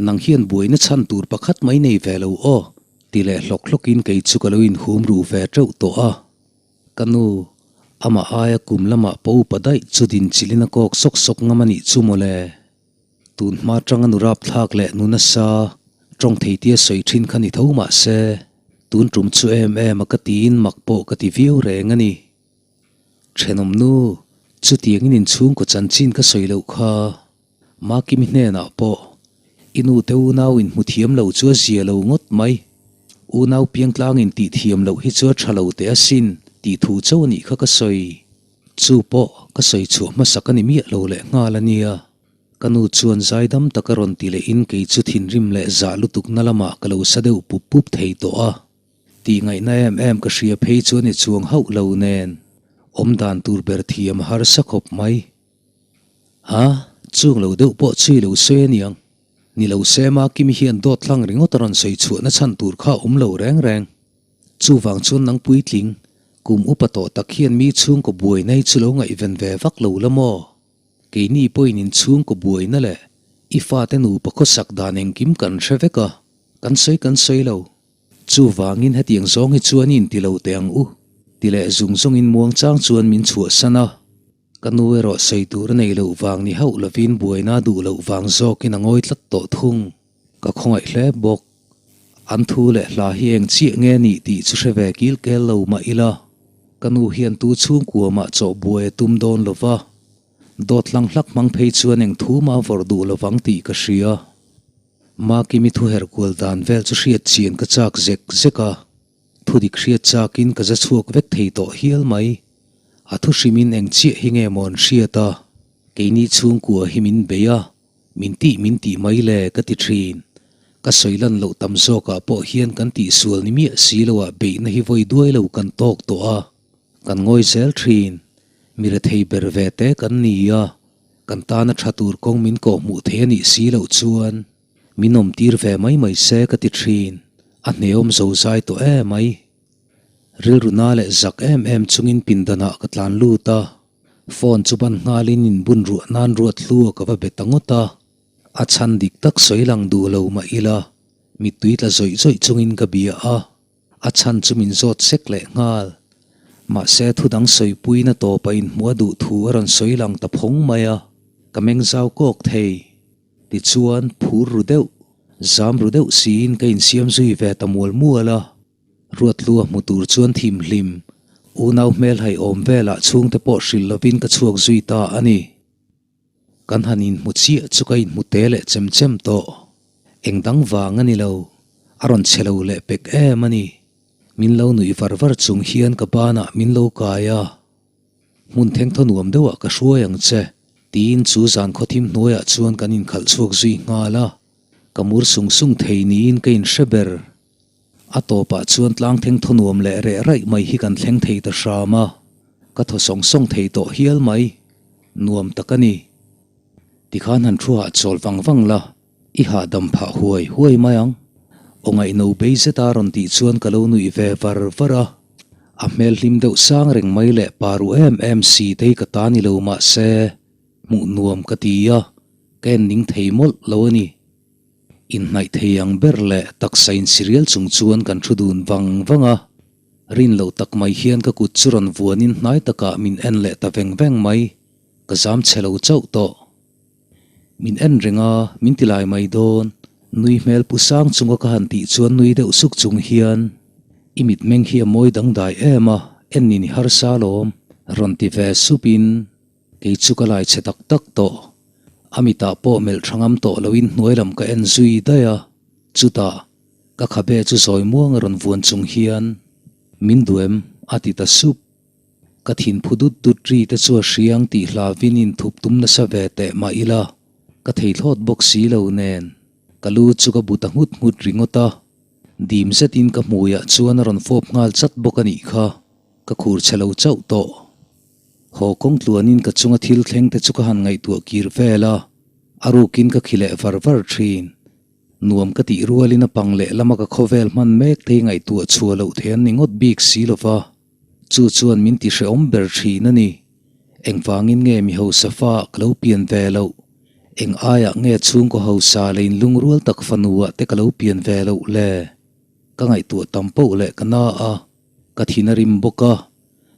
Nang hian buaina chhan tur pakhat mai nei ve lo aw, ti leh hlawk hlawkin kei chu ka lo inhum ruh ve teuh tawh a. Ka nu, amah aia kum lamah pawh upa daih chu dinchilhin a kawk sawk sawk ngam a nih chu mawle. Tun hma tanga nu rapthlak leh nu nasa tawng thei tia sawi thin kha ni tho mah se, tun tum chu em em a ka tiin mak pawh ka ti viau reng a ni. Thenawm nu, chutiangin inchhungkaw chanchin ka sawi loh kha. Makimi hnenah pawh, I nu te unau in hmu thiam lo chu a zia lo ngawt mai. Unau piangtlang in tih thiam loh hi chu a tha lo teh asin tih thu chauh a nih kha ka sawi. Chu pawh ka sawi chhuah hmasak a ni miah lo leh nghal a nia. Ka nu chuan zaidam taka rawn ti lehin kei chu thinrim leh zah lutukna lamah ka lo sa deuh pup pup thei tawh a. Tih ngaihna em em ka hria phei chu a ni chuang hauh lo nen awmdan tur ber thiam a harsa khawp mai. Ha, chung lo deuh pawh chui lo sawi a niang. Ni lo se Makimi hian dawt hlang ringawt a rawn sawi chhuahna chhan tur kha a awm lo reng reng. Chuvang chuan nang puitling, kum upa tawh tak hian mi chhungkaw buaina hi chu lo ngaihven ve vak lo la maw? Keini pawhin in chhungkaw buaina leh i fate nupa khawsak dan engkim kan hre vek a, kan sawi kan sawi lo. Chuvangin hetiang zawng hi chuan i inti lo teh ang u, ti leh zung zungin muangchang chuan min chhuahsan a. Ka nu erawh sawi tur a nei loh vang ni hauh lovin buaina duh loh vang zawkin a ngawi tlat tawh thung. Ka khawngaih hle bawk. An thu leh hla hi eng chiah nge nih tih chu hre ve kil kel lo mah ila, ka nu hian tu chhungkua mah chawh buai a tum dawn lo va, dawt hlang hlak hmang phei chuan eng thu mah a vawrh duh lovang tih ka hria. Makimi thu herh kual dan vel chu hriat chian ka chak zek zek a. Thudik hriat chakin ka za chhuak vek thei tawh hial mai. A thu hrimin eng chiah hi nge maw an hriat a, keini chhungkua hi min bei a, min tih min tih mai le ka ti thin. Ka sawi lan loh tam zawkah pawh hian kan tihsual ni miah si loah beihna hi vawi duai lo kan tawk tawh a, kan ngawi zel thin. Mi rethei ber ve te kan ni a, kan tana tha tur kawng min kawhhmuh thei a nih si loh chuan Min awm tir ve mai mai se ka ti thin, a hneawm zo zai tawh e mai. Rilru na leh zak em em chungin pindanah ka tlan lut a, phone chu ban nghalin in bun ruah nan ruat hlu a ka va be ta ngawt a. A chhan dik tak sawi lang duh lo mah ila, mittui tla zawih zawih chungin ka bia a, a chhan chu min zawt sek leh nghal. Mahse thu dang sawipuina tawpa inhmuh a duh thu a rawn sawi lang ta phawng mai a, ka meng zau kawk thei. Tichuan, phur ru deuh, zam ru deuh siin ka insiam zui ve ta mual mual a. Ruatlua hmu tur chuan thim hlim, unau hmel hai awm velah chhungte pawh hrilh lovin ka chhuak zui ta a ni. Kan han inhmu chiah chu ka inhmu te leh chem chem tawh. Eng dang vang a ni lo, a rawn che lo leh pek em a ni. Min lo nuih var var chung hian ka banah min lo kai a. Hmun thengthaw nuam deuhah ka hruai ang che, tiin chu zan khawthim hnuaiah chuan kan inkhalh chhuak zui nghal a. Ka mur sung sung thei niin ka inhre ber. A tawpah chuan tlang thengthaw nuam leh reh raih mai hi kan thleng thei ta hram a, ka thaw sawng sawng thei tawh hial mai. Nuam tak a ni. Tikhan han thu hahchawl vang vang la, i hahdam phah huai huai mai ang. Aw ngaihno bei zeta rawn tih chuan ka lo nuih ve var var a. A hmel hlim deuh sang reng mai leh pa ruh em em si te hi ka ta ni lo mahse, hmuh nuam ka ti a, ka en ning thei mawlh lo a ni. Inhnaih thei ang ber leh taksa insirial chung chuan kan thu dun vang vang a, rin loh tak mai hian ka kut chu rawn vuanin hnai takah min en leh ta veng veng mai, ka zam chhe lo chauh tawh. Min en reng a, min ti lai mai dawn, nui hmel pu sang chunga ka han tih chuan nui deuh suk chung hian, I mitmeng hi a mawi dangdai em a, en ni ni harsa lawm, rawn ti ve supin, Kei chu ka lai chhe tak tak tawh. A mitah pawh melh tha ngam tawh loin hnuai lam ka en zui daih a. Chutah, ka khabe chu zawi muang a rawn vuan chung hian, Min duh em? a ti ta sup. Ka thin phu dut dut ri te chu a hriang tih hlavin inthup tum nasa ve teh mah ila, ka thei thlawt bawk si lo nen, ka lu chu ka bu ta nghut nghut ringawt a. Dim zetin ka hmuiah chuan a rawn fawp nghal chat bawk a nih kha, ka khur chhe lo chauh tawh. Haw kawng tluanin ka chunga thil thleng te chu ka han ngaihtuah kir vel a, a rukin ka khi leh var var thin. Nuam ka tih rualin a pang leh lama ka khawvel hman mek te hi ngaihtuah chhuah loh thei an ni ngawt bik si lo va, chu chuan min ti hrehawm ber thin a ni. Engvangin nge mi hausa fa ka lo pian ve loh? Eng aiah nge chhungkaw hausa leh inlungrual tak fanuah te ka lo pian ve loh le? Ka ngaihtuah tam poh leh ka na a, ka thin a rim bawk a.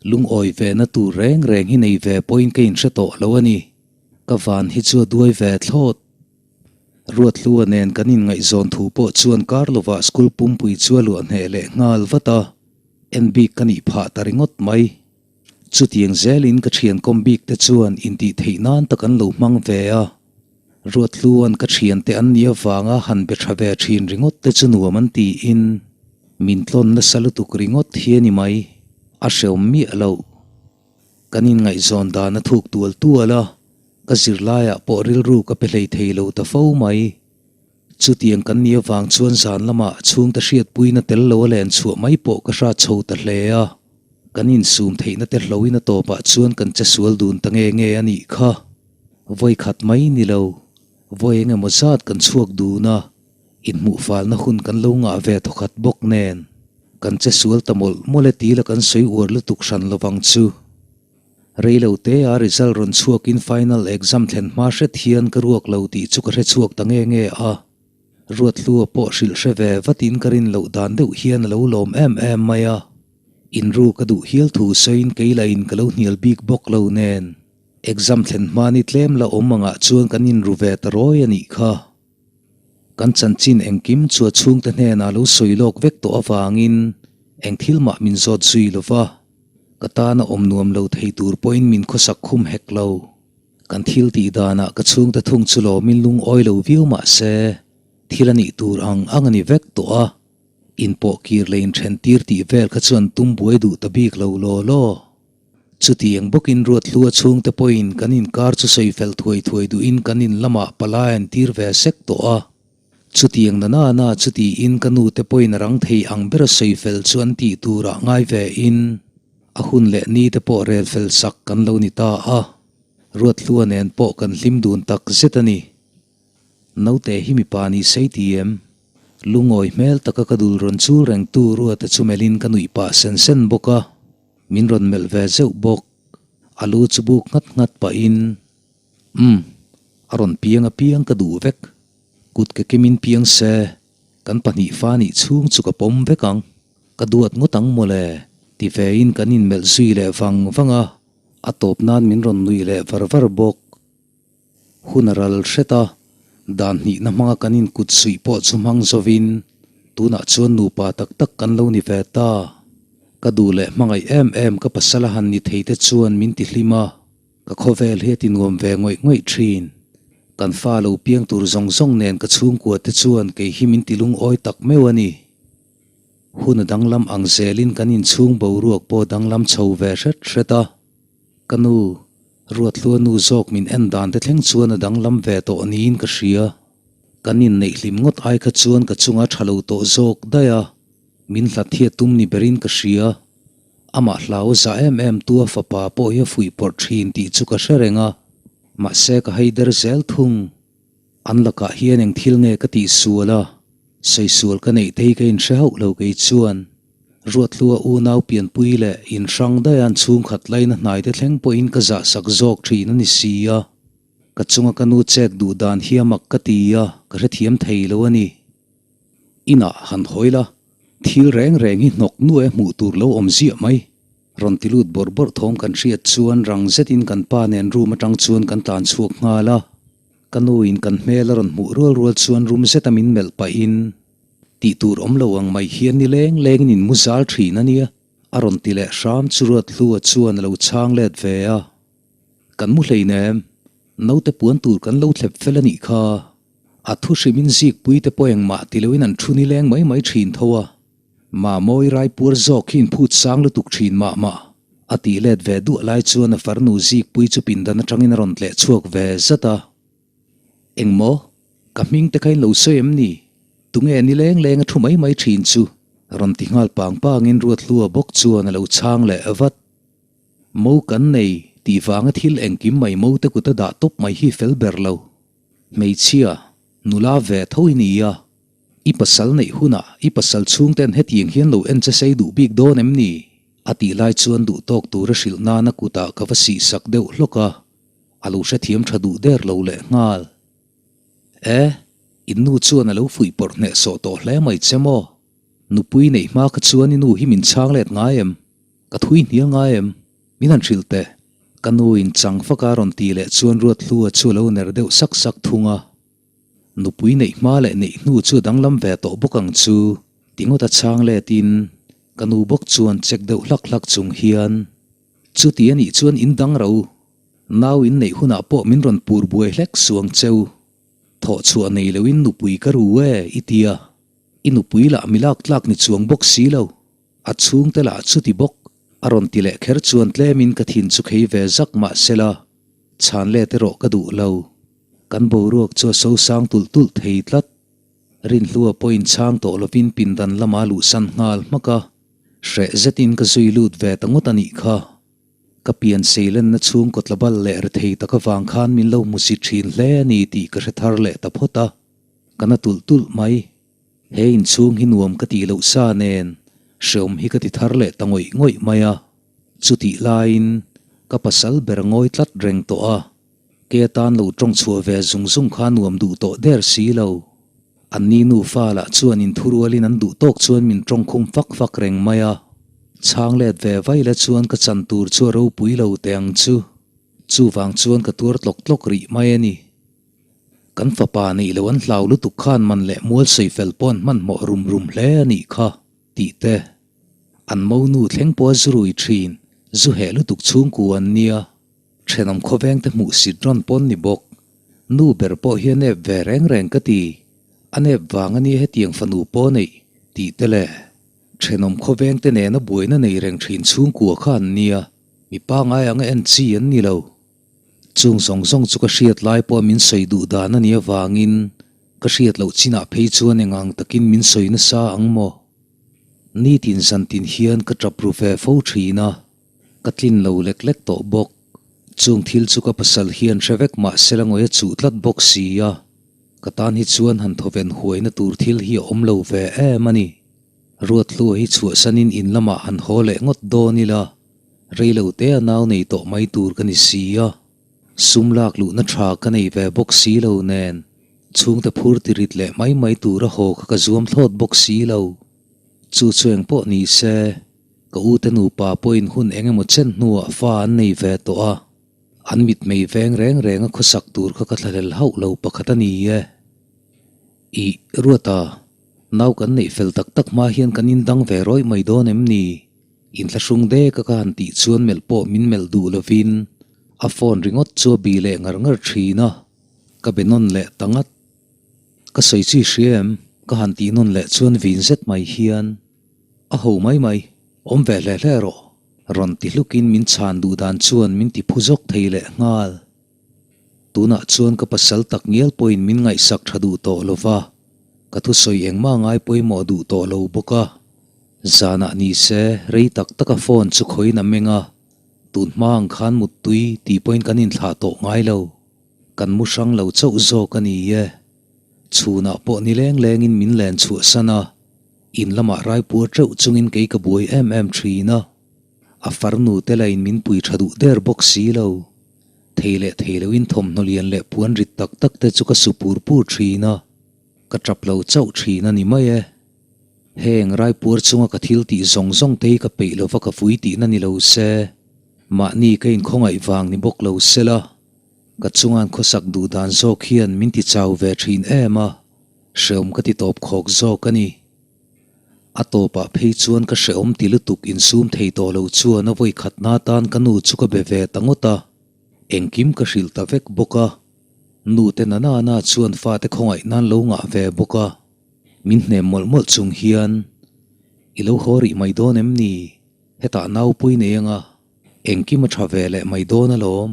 Lungawi ve na tur reng reng hi nei ve pawhin ka inhre tawh lo a ni. Ka van hi chu a duai ve thlawt. Ruathlua nen kan inngaihzawn thu pawh chuan kar lovah school pumpui chu a luah hneh leh nghal vat a, en bik ka nih phah ta ringawt mai. Chutiang zelin ka thian kawm bik te chuan intih theih nan tak an lo hmang ve a. Ruathlua'n ka thiante an nih avanga han be tha ve thin ringawt te chu nuam an tiin min tlawn nasa lutuk ringawt hi a ni mai, a hreawm miah loh. Kan inngaihzawn dan a thuk tual tual a, ka zirlaiah pawh rilru ka pe hlei thei lo ta fo mai. Chutiang kan nih avang chuan zan lamah chhungte hriatpuina tel lo a len chhuah mai pawh ka hrat chho ta hle a, kan insum theihna te hloin a tawpah chuan kan che sual dun ta nge nge a nih kha. Vawi khat mai ni lo, vawi eng emaw zat kan chhuak dun a, inhmuh falna hun kan lo ngah ve thawkhat bawk nen, kan che sual ta mawlh mawlh e tila kan sawi uar lutuk hran lovang chu. Rei lo te a result rawn chhuakin final exam thlen hma hret hian ka ruak lo tih chu ka hre chhuak ta nge nge a, Ruathlua pawh hrilh hre ve vatin ka rin loh dan deuh hian a lo lawm em em mai a, inru ka duh hial thu sawiin kei lahin ka lo hnial bik bawk lo nen. Exam thlen hma ni tlem la awm angah chuan kan inru ve ta rawi a nih kha. Kan chanchin engkim chu a chhungte hnenah lo sawi lawk vek tawh avangin eng thil mah min zawt zui lo va, ka tana awm nuam lo thei tur pawhin min khawsak khum hek lo. Kan thil tih danah ka chhungte thung chu lawmin lungawi lo viau mah se, thil a nih tur ang ang a ni vek tawh a, inpawh kir leh inthen tir tih vel kha chuan tum buai duh ta bik lo law law. Chutiang bawkin Ruathlua chhungte pawhin kan inkar chu sawi fel thuai thuai duhin kan in lamah palai an tir ve sek tawh a. Chutiang na na na chu tiin ka nute pawhin a rang thei ang bera sawi fel chu an tih turah ngai ve in a hun leh ni te pawh rel fel sak kan lo ni ta a. Ruathlua nen pawh kan hlim dun tak zet a ni. Naute hi mipa ni sei ti em? Lungawi hmel taka ka dul rawn chul rengtu Ruata chu melhin ka nuih pah sen sen bawk a. Min rawn melh ve zeuh bawk. A lu chu buk nghat nghat pahin, Umm, a rawn piang a piang ka duh vek. Kut ke kimin piang se, kan pahnih fa nih chhung chu ka pawm vek ang. Ka duat ngawt ang mawle, ti vein kan inmelh zui leh vang vang a, a tawp nan min rawn nuih leh var var bawk. Hun a ral hret a, dan hnihna hmanga kan inkut suih pawh chu hmang zovin. Tunah chuan nupa tak tak kan lo ni ve ta. Ka duh leh hmangaih em em ka pasal a han ni thei te chuan min ti hlim a, ka khawvel hi a ti nuam ve ngawih ngawih thin. Kan fa lo piang tur zawng zawng nen ka chhungkua te chuan kei hi min ti lungawi tak meuh a ni. Hun a danglam ang zelin kan inchhung boruak pawh danglam chho ve hret hret a. Ka nu, Ruathlua nu zawk min en dan te thleng chuan a danglam ve tawh niin ka hria. Kan inneih hlim ngawt ai kha chuan ka chunga tha lo tawh zawk daih a, min hlat hi a tum ni berin ka hria. Amah hlau a za em em tu a fapa pawh hi a fuihpawrh thin tih chu ka hre reng a, mahse ka haider zel thung. An lakah hian eng thil nge ka tih sual a, sawi sual ka neih te hi ka inhre hauh lo kei chuan. Ruathlua unau pianpui leh inhrang daih an chhungkhat laina hnai te thleng pawhin ka zahsak zawk thin a ni si a. Ka chunga ka nu chet duh dan hi a mak ka ti a, ka hrethiam thei lo a ni. Inah han hawi la, thil reng reng hi hnawk nuai hmuh tur lo awm ziah mai. Rawn ti lut bawrh bawrh thawm kan hriat chuan rang zetin kan pa nen room atang chuan kan tlan chhuak nghal a. Ka nu in kan hmel a rawn hmuh rual rual chuan rum zeta min melh pahin, Tih tur awm lo ang mai hian ni leng lengin in mu zal thin a nia, a rawn ti leh hram chu Ruathlua chuan a lo chhang let ve a. Kan mu hleinem, naute puan tur kan lo thlep fel a nih kha. A thu hrimin zikpui te pawh engmah ti loin an thu ni leng mai mai thin tho a. Mamawi raipuar zawk hi inphut sang lutuk thin mah mah. A tih let ve duah lai chuan a farnu zikpui chu pindan atangin a rawn tleh chhuak ve zat a. Engmaw? Ka hming te kha in lo sawi em ni? Tunge ni leng leng a thu mai mai thin chu? Rawn ti nghal pang pangin Ruathlua bawk chuan a lo chhang leh vat. Mo kan nei tih vanga thil engkim mai mo te kut a dah tawp mai hi fel ber lo. Hmeichhia, nula ve tho i ni a. I pasal neih hunah i pasal chhungten hetiang hian lo en che sei duh bik dawn em ni? A tih lai chuan duh tawk tura hrilh nana kutah ka va sihsak deuh hlawk a, a lo hrethiam tha duh der lo leh nghal. E, in nu chuan a lo fuihpawrh hnehsawh tawh hle mai che maw? Nupui neih hma kha chuan i nu hi min chhang let ngai em? Ka thui hnial ngai em? Min han hrilh teh. Ka nu in chang faka rawn ti leh chuan Ruathlua chu a lo ner deuh sak sak thung a. Nupui neih hma leh neih hnu chu danglam ve tawh bawk ang chu ti ngawt a chhang let in ka nu bawk chuan check deuh hlak hlak chung hian chuti a nih chuan in dang ro nau in neih hunah pawh min rawn pur buai hlek suang cheu thawh chhuah nei lo in nupui ka ru e i tia i nupui lah mi lak tlak ni chuang bawk si lo a chhungte lah chuti bawk a rawn ti leh kher chuan tlem in ka thin chu khei ve zak mah sela chhan let erawh ka duh lo. Kan boruak chu a sosang tulh tulh thei tlat. Rinhlua pawhin chhang tawh lovin pindan lama luhsan nghal hmak a, hreh zetin ka zui lut ve ta ngawt a nih kha. Ka pian seilenna chhungkaw tlabal leh rethei tak avang khan min lo hmu si thin hle a ni tih ka hre thar leh ta phawt a, ka na tulh tulh mai. He inchhung hi nuam ka tih loh sa nen hreawm hi ka ti thar leh ta ngawih ngawih mai a, chutih laiin ka pasal ber ngawi tlat reng tawh a. Ke atan lo tawng chhuah ve zung zung kha nuam duh tawh der si lo. An ni nufa lah chuan inthurualin an duh tawk chuan min tawng khum fak fak reng mai a. Chhang let ve vai la chuan ka chan tur chu a ropui lo teh ang chu. Chuvang chuan ka tuar tlawk tlawk rih mai a ni. Kan fapa neih loh an hlau lutuk khan man leh mual sawi fel pawh an hmanhmawh rum rum hle a nih kha tih te. An monu thleng pawh a zu rui thin, zu heh lutuk chhungkua an nia. Thenawm khawveng te hmuh sit rawn pawn ni bawk. Nu ber pawh hi a nep ve reng reng ka ti. A nep vang a nia hetiang fanu pawh neih tih te le. Thenawm khawveng te nena buaina nei reng thin chhungkua kha an nia, mi pangai anga en chi an ni lo. Chung zawng zawng chu ka hriat lai pawh min sawi duh dan a nih avangin ka hriat loh chinah phei chuan engang takin min sawi nasa ang maw? Nitin zantin hian ka tap ru ve fo thin a. Ka tlin lo lek lek tawh bawk. Chung thil chu ka pasal hian hre vek mah sela ngawi a chuh tlat bawk si a, ka tan hi chuan han thawven huaina tur thil hi a awm lo ve em a ni. Ruathlua hi chhuahsanin in lamah han haw leh ngawt dawn ila, rei lo te a nau nei tawh mai tur ka ni si a. Sum lak luhna tha ka nei ve bawk si lo nen, chhungte phur tirit leh mai mai tur a haw kha ka zuam thlawt bawk si lo. Chu chu engpawh ni se. Ka u te nupa pawhin hun eng emaw chen hnuah fa an nei ve tawh a, an mitmei veng reng reng a khawsak tur kha ka thlahlel hauh lo pakhat a ni e. Ih, Ruata, Nau kan neih fel tak tak hma hian kan indang ve rawih mai dawn em ni? Inthlahrung dek a ka han tih chuan melh pawh min melh duh lovin a phone ringawt chu a bih leh ngar ngar thin a, ka be nawn leh ta ngat. Ka sawi chi hria em? Ka han tih nawn leh chuan vin zet mai hian a ho mai mai, awm ve hle hle rawh, rawn ti hlukin min chhan duh dan chuan min ti phu zawk thei leh nghal. Tunah chuan ka pasal tak ngial pawhin min ngaihsak tha duh tawh lo va, ka thusawi engmah ngai pawimawh duh tawh lo bawk a. Zanah ni se, rei tak taka phone chu khawiin a meng a, tun hma ang khan muttui tih pawhin kan inthlah tawh ngai lo. Kan mu hrang lo chauh zawk a ni e. Chhunah pawh ni leng lengin min len chhuahsan a, in lamah raipuar teuh chungin kei ka buai em em thin a. A farnu te lain min pui tha duh der bawk si lo. Thei leh thei loin thawmhnaw lian leh puan rit tak tak te chu ka su pur pur thin a, ka tap lo chauh thin a ni mai e. Heng raipuar chunga ka thil tih zawng zawng te hi ka peih lova ka vui tihna ni lo se, mahni ka inkhawngaih vang ni bawk lo se la, ka chunga'n khawsak duh dan zawk hian min ti chau ve thin em a, hreawm ka ti tawp khawk zawk a ni. A tawpah phei chuan ka hrehawm ti lutuk insum thei tawh lo chuan a vawi khatna atan ka nu chu ka be ve ta ngawt a, engkim ka hrilh ta vek bawk a. Nu te na na na chuan fate khawngaih nan lo ngah ve bawk a, min hnem mawlh mawlh chung hian, I lo haw rih mai dawn em ni? Hetah naupui nei anga engkim a tha ve leh mai dawn alawm.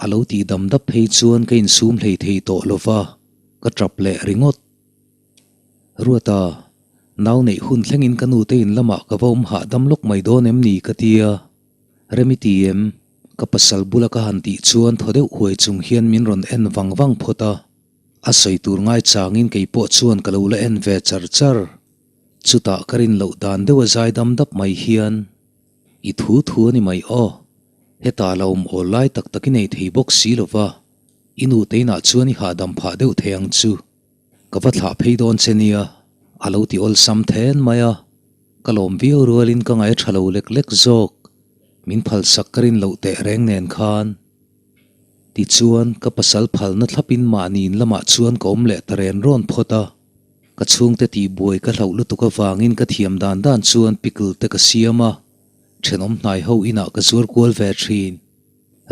A lo tih dam dap phei chuan ka insum hlei thei tawh lo va, ka tap leh ringawt. Ruata, nau neih hun thlengin ka nute in lamah ka va awm hahdam lawk mai dawn em ni ka tia. Remi ti em? Ka pasal bula ka han tih chuan thaw deuh huai chung hian min rawn en vang vang phawt a. A sawi tur ngai changin kei pawh chuan ka lo la en ve char char. Chutah ka rin loh dan deuh a zai dam dap mai hian, I thu thu a ni mai aw. Hetah la awm awl lai tak tak i nei thei bawk si lo va, i nute inah chuan i hahdam phah deuh thei ang chu. Ka va thlah phei dawn che nia, a lo ti awlsam then mai a. Ka lawm viau rualin ka ngaih a tha lo lek lek zawk. Min phalsak ka rin loh teh reng nen khan. Tichuan, ka pasal phalna thlapin mahni in lamah chuan ka awm leh ta ren rawn phawt a. Ka chhungte tihbuai ka hlauh lutuk avangin ka thiam dan dan chuan pickle te ka siam a, thenawm hnai ho inah ka zuar kual ve thin.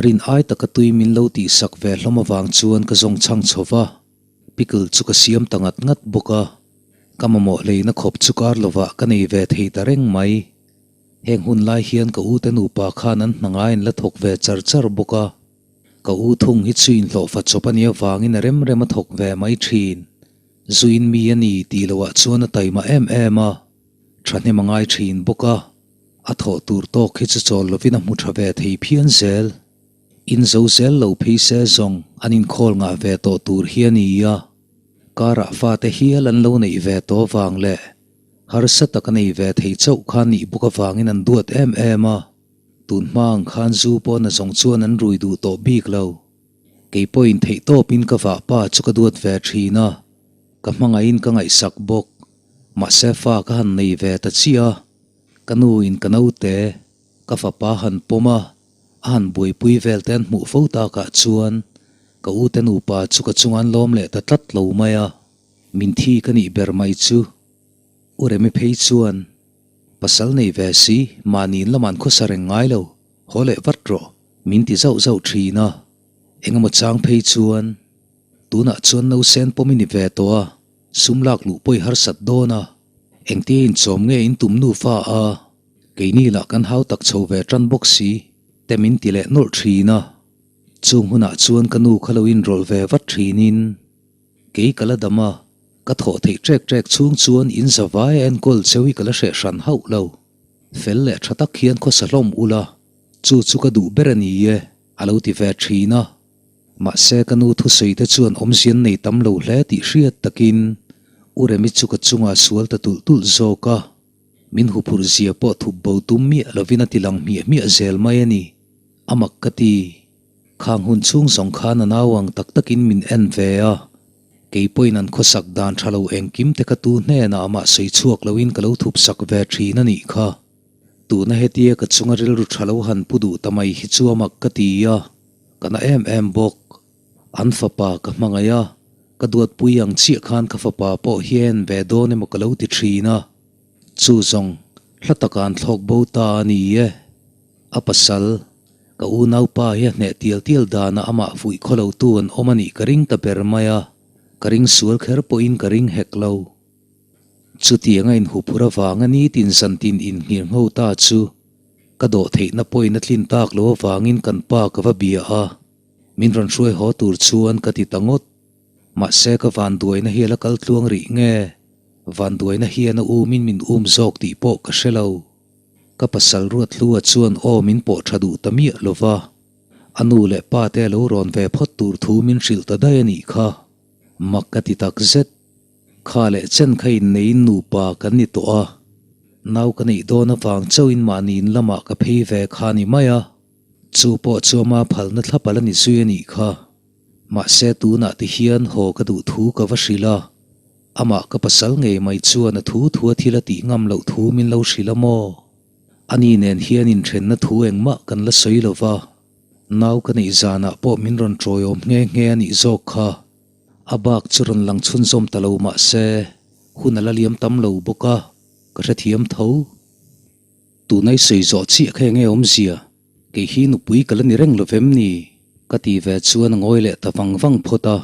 Rin ai taka tui min lo tihsak ve hlawm avang chuan ka zawng chhang chho va. Pickle chu ka siam ta ngat ngat bawk a, ka mamawh leina khawp chu kar lovah ka nei ve thei ta reng mai. Heng hun lai hian ka ute nupa khan an hna ngaiin la thawk ve char char bawk a, ka u thung hi chu inhlawhfa chawp a nih avangin a rem rem a thawk ve mai thin. Zuin mi a ni tih loah chuan a taima em em a, thahnem a ngai thin bawk a, a thawh tur tawk hi chu chawl lovin a hmu tha ve thei phian zel. In zo zel lo phei se zawng an inkhawl ngah ve tawh tur hi a ni a, karah fate hial an lo neih ve tawh vang leh harsa tak a nei ve thei chauh kha nih bawk avangin an duat em em a, tun hma ang khan zu pawh na zawng chuan an rui duh tawh bik lo. Kei pawhin theih tawpin ka vahpa chu ka duat ve thin a, ka hmangaihin ka ngaihsak bawk, mahse fa ka han nei ve ta chiah a, ka nuin ka naute ka fapa han pawm a, A han buaipui vel te an hmuh fo takah chuan ka ute nupa chu ka chunga an lawm leh ta tlat lo mai a, min thi ka nih ber mai chu. U Remi phei chuan, Pasal nei ve si, mahni in lamah an khawsa reng ngai lo, haw leh vat rawh, min ti zauh zauh thin a. Engemaw chang phei chuan, Tunah chuan nausen pawm i ni ve tawh a, sum lak luh pawh i harsat dawn a, engtia inchawm nge in tum nufa a? Keini lah kan hau tak chho ve tan bawk si, te min ti leh nawlh thin a. Chung hunah chuan ka nu kha lo inrawlh ve vat thinin, kei ka la dam a, ka thawh theih ṭek ṭek chhung chuan in za vai a enkawl cheu hi ka la hreh hran hauh lo. Fel leh ṭha tak hian khawsa hlawm ula, chu chu ka duh ber a ni e, a lo ti ve thin a. Mahse ka nu thusawi te chuan awmzian nei tam lo hle tih hriat takin U Remi chu ka chungah sual ta tulh tulh zawk a. Min huphurh zia pawh thup bo tum miah lovin a ti lang hmiah hmiah zel mai a ni. A mak ka ti. Khang hun chhung zawng khan a nau ang tak takin min en ve a. Kei pawhin an khawsak dan tha lo engkim te ka tu hnenah amah sawi chhuak loin ka lo thup sak ve thin a nih kha. Tuna hetia ka chunga rilru tha lo han pu duh ta mai hi chu a mak ka ti a, ka na em em bawk. An fapa ka hmangaih a, ka. Ka duatpui ang chiah khan ka fapa pawh hi a en ve dawn emaw ka lo ti thin a. Chu zawng, hla taka an thlawk bo ta a ni e. A pasal, ka unaupa hi a hneh tial tial danah amah fuih khaw lotu an awm a nih ka ring ta ber mai a, ka ring sual kher pawhin ka ring hek lo. Chutiang a inhuphur avanga nitin zantin inhngir ngho ta chu ka dawh theihna pawhin a tlin tak lo avangin kan pa ka va bia a, min rawn hruai haw tur chuan ka ti ta ngawt. Mahse ka vanduaina hi a la kal tluang rih nge? Vanduaina hian a umin min um zawk tih pawh ka hre lo. Ka pasal Ruathlua chuan aw min pawh tha duh ta miah lo va, a nu leh pa te a lo rawn ve phawt tur thu min hrilh ta daih a nih kha. Mak ka ti tak zet. Kha leh chen kha inneiin nupa kan ni tawh a, nau ka neih dawn avang chauhin mahni in lamah ka phei ve kha a ni mai a, chu pawh chu ama phalna thlap a la ni zui a nih kha. Mahse tunah ti hian haw ka duh thu ka va hrilh a, amah ka pasal ngei mai chuan a thu thua thil a tih ngam loh thu min lo hrilh a maw? Ani nen hian inthenna thu engmah kan la sawi lo va, nau ka neih zanah pawh min rawn tawiawm nghe nghe a nih zawk kha. A bak chu rawn lang chhunzawm ta lo mah se, hun a la liam tam lo bawk a, ka hrethiam tho. Tunai sawi zawh chiah kha enge awmzia? Kei hi nupui ka la ni reng lo vem ni? Ka ti ve chuan a ngawi leh ta vang vang phawt a,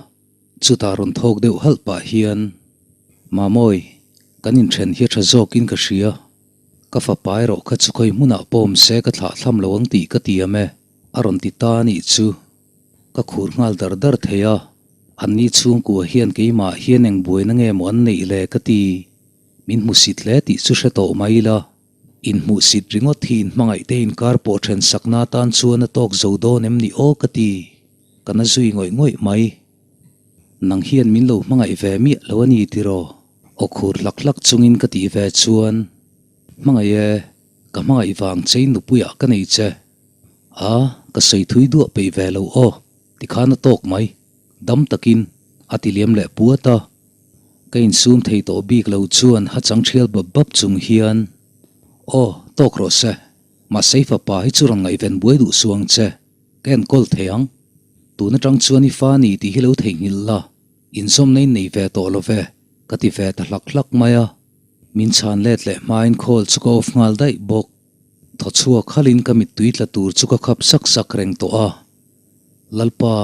chutah rawn thawk deuh halh pah hian, Mamawi, kan inthen hi a tha zawkin ka hria. Ka fapa erawh kha chu khawi hmunah pawm se ka thlah thlam lo ang tih ka tiam e, a rawn ti ta a nih chu. Ka khur nghal dar dar thei a, anni chhungkua hian keimah hian eng buaina nge maw an neih le ka ti. Min hmusit hle tih chu hre tawh mai ila. Inhmuhsit ringawt hi inhmangaih te inkar pawh then sakna atan chuan a tawk zo dawn em ni aw ka ti. Ka na zui ngawih ngawih mai. Nang hian min lo hmangaih ve miah lo a ni tiraw? Aw khur hlak hlak chungin ka tih ve chuan, Hmangaih e, ka hmangaih vang che in nupuiah ka nei che. A, ka sawi thui duah peih ve lo aw, tikhan a tawk mai. Dam takin a ti liam leh puat a. Ka insum thei tawh bik lo chuan ha chang thial bap bap chung hian, Aw, tawk rawh se. Mahse i fapa hi chu rawn ngaihven buai duh suh ang che. Ka enkawl thei ang. Tun atang chuan i fa ni tih hi lo theihnghilh la, inzawmna in nei ve tawh lo ve, ka ti ve ta hlak hlak mai a. Min chhan let leh hmain call chu ka off nghal daih bawk. Thaw chhuak halin ka mittui tla tur chu ka khap sak sak reng tawh a. Lalpa,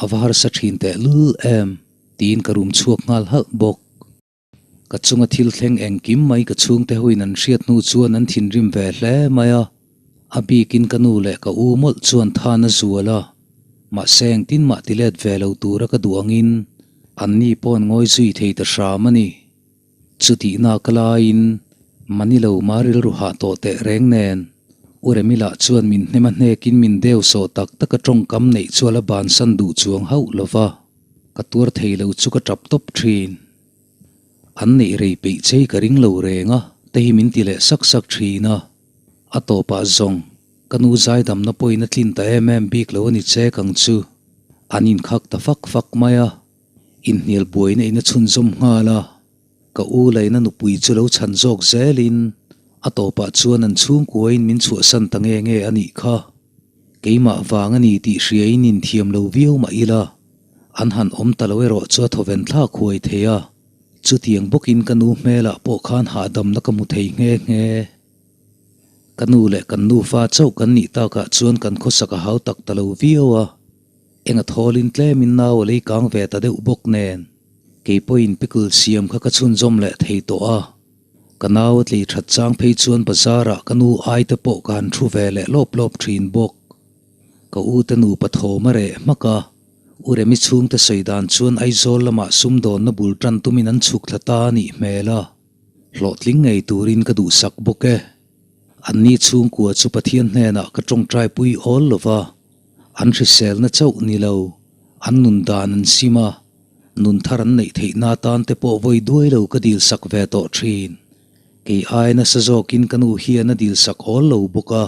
a va harsa thin teh lul em? Tiin ka rum chhuak nghal halh bawk. Ka chunga thil thleng engkim mai ka chhungte hoin an hriat hnu chuan an thinrim ve hle mai a. A bikin ka nu leh ka u mawlh chuan than a zual a. Mahse engtin mah ti let ve lo tura ka duh angin anni pawh an ngawi zui thei ta hram a ni. Chutihna ka laiin Manilo ma rilru hah tawh teh reng nen U Remila chuan min hnem a hnekin min deu sawh tak tak a tawngkam neih chu a la bansan duh chuang hauh lova. Ka tuar thei lo chu ka tap tawp thin. An neih rei peih chei ka ring lo reng a te hi min ti leh sak sak thin a. A tawpah zawng, ka nu zaidamna pawhin a tlin ta em em bik lo a ni chek ang chu. An inkhak ta fak fak mai a, inhnial buaina in a chhunzawm nghal a. Ka u laina nupui chu lo chhan zawk zelin a tawpah chuan an chhungkuain min chhuahsan ta nge nge a nih kha. Keimah vang a ni tih hriain inthiam lo viau mah ila, an han awm ta lo erawh chu a thawven thlak huai thei a. Chutiang bawkin ka nu hmelah pawh khan hahdamna ka hmu thei nghe nghe. Ka nu leh kan nufa chauh kan nih takah chuan kan khawsak a hau tak ta lo viau a. Enga thawlin tlemin nau a lei kang ve ta deuh bawk nen, kei pawhin pickle siam kha ka chhunzawm leh thei tawh a. Ka nau a tlei that chang phei chuan bazar ah ka nu ai te pawh ka han thu ve leh lawp lawp thin bawk. Ka u te nupa thawm a reh hmak a, U Remi chhungte sawi dan chuan Aizawl lamah sumdawnna bul tan tumin an chhuk thla ta a nih hmel a, hlawhtling ngei turin ka duhsak bawk e. Anni chhungkua chu Pathian hnenah ka tawngtai pui awl lo va, an hriselna chauh ni lo, an nun dan an sim a, nun thar an neih theihna atan te pawh vawi duai lo ka dil sak ve tawh thin. Kei ai nasa zawkin ka nu hian a dil sak awl lo bawk a,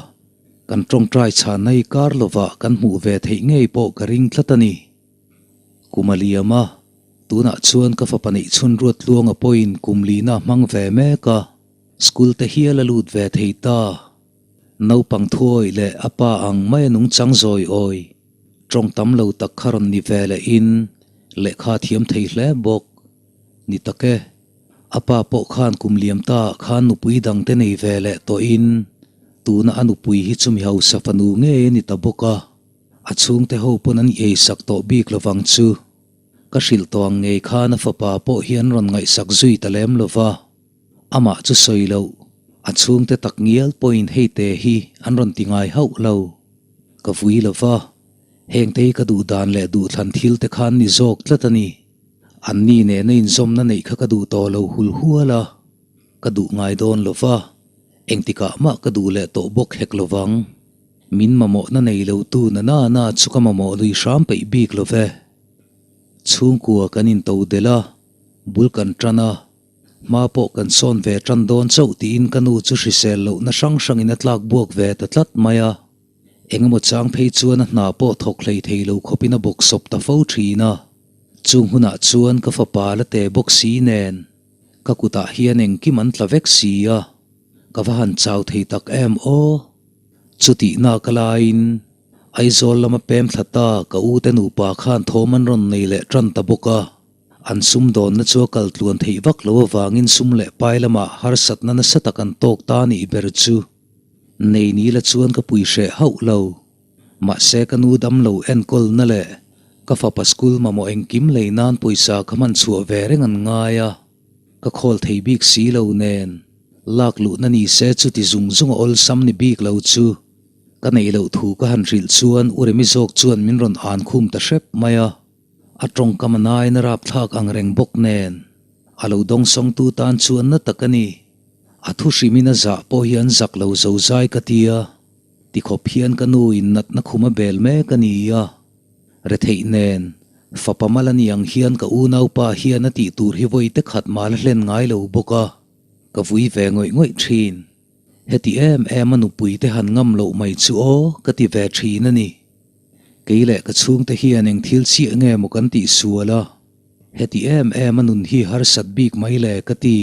kan tawngtai chhanna hi kar lovah kan hmuh ve theih ngei pawh ka ring tlat a ni. Kum a liam a, tunah chuan ka fapa neih chhun Ruattluanga pawhin kum lina a hmang ve mek a, school te hial a lut ve thei ta. Naupang thuawi leh a pa ang mai a nungchang zawi awi, tawng tam lo tak kha rawn ni ve leh in. Lehkha a thiam thei hle bawk. Ni tak e, a pa pawh khan kum liam ta ah khan nupui dang te nei ve leh tawhin tuna a nupui hi chu mi hausa fanu ngei a ni ta bawk a, a chhungte ho pawn an iei sak tawh bik lovang chu. Ka hrilh tawh ang ngei khan a fapa pawh hi an rawn ngaihsak zui ta lem lova, amah chu sawi loh, a chhungte tak ngial pawhin hei te hi an rawn ti ngai hauh lo. Ka vui lova, hengte hi ka duh dan leh duhthlan thil te khan ni zawk tlat a ni. Anni nena inzawmna neih kha ka duh tawh lo hul hual a, ka duh ngai dawn lova, engtikah mah ka duh leh tawh bawk hek lovang. Min mamawhna nei lo tu na na na chu ka mamawh lui hram peih bik lo ve. Chhungkua kan into delh a, bul kan tan a, hma pawh kan sawn ve tan dawn chauh tiin ka nu chu hrisel lohna hrang hrangin a tlak buak ve ta tlat mai a. Engemaw chang phei chuan a hna pawh thawk hlei thei lo khawpin a bawksawp ta fo thin a. Chung hunah chuan ka fapa la te bawk si nen ka kutah hian engkim an tla vek si a, ka va han chau thei tak em aw. Chutihna ka laiin Aizawl lama pem thla ta ka u te nupa khan thawm an rawn nei leh tan ta bawk a, an sumdawnna chu a kal tluan theih vak lo avangin sum leh pai lamah harsatna nasa tak an tawk ta a nih ber chu. Nei ni la chuan ka pui hreh hauh lo. Mahse ka nu dam lo enkawlna leh ka fapa school mamawh engkim lei nan pawisa ka hman chhuah ve reng an ngai a, ka khawl thei bik si lo nen lak luhna ni se chuti zung zung a awlsam ni bik lo chu ka neih loh thu ka han hrilh chuan u Remi zawk chuan min rawn an khum ta hrep mai a, a tawngkam a nain a rapthlak ang reng bawk nen a lo dawngsawngtu tan chuan na tak a ni. A thu hrimin a zah pawh hi an zak lo zo zai ka tia. Tikhawp hian ka nu in natna khum a bel mek a ni a, retheih nen, fapa mal a ni ang hian ka unaupa hian a tih tur hi vawi te khat mal a hlen ngai lo bawk a, ka vui ve ngawih ngawih thin. Heti em em a nupui te han ngam loh mai chu aw ka ti ve thin a ni. Kei leh ka chhungte hian eng thil chiah nge maw kan tih sual a, heti em em a nun hi harsat bik mai le ka ti.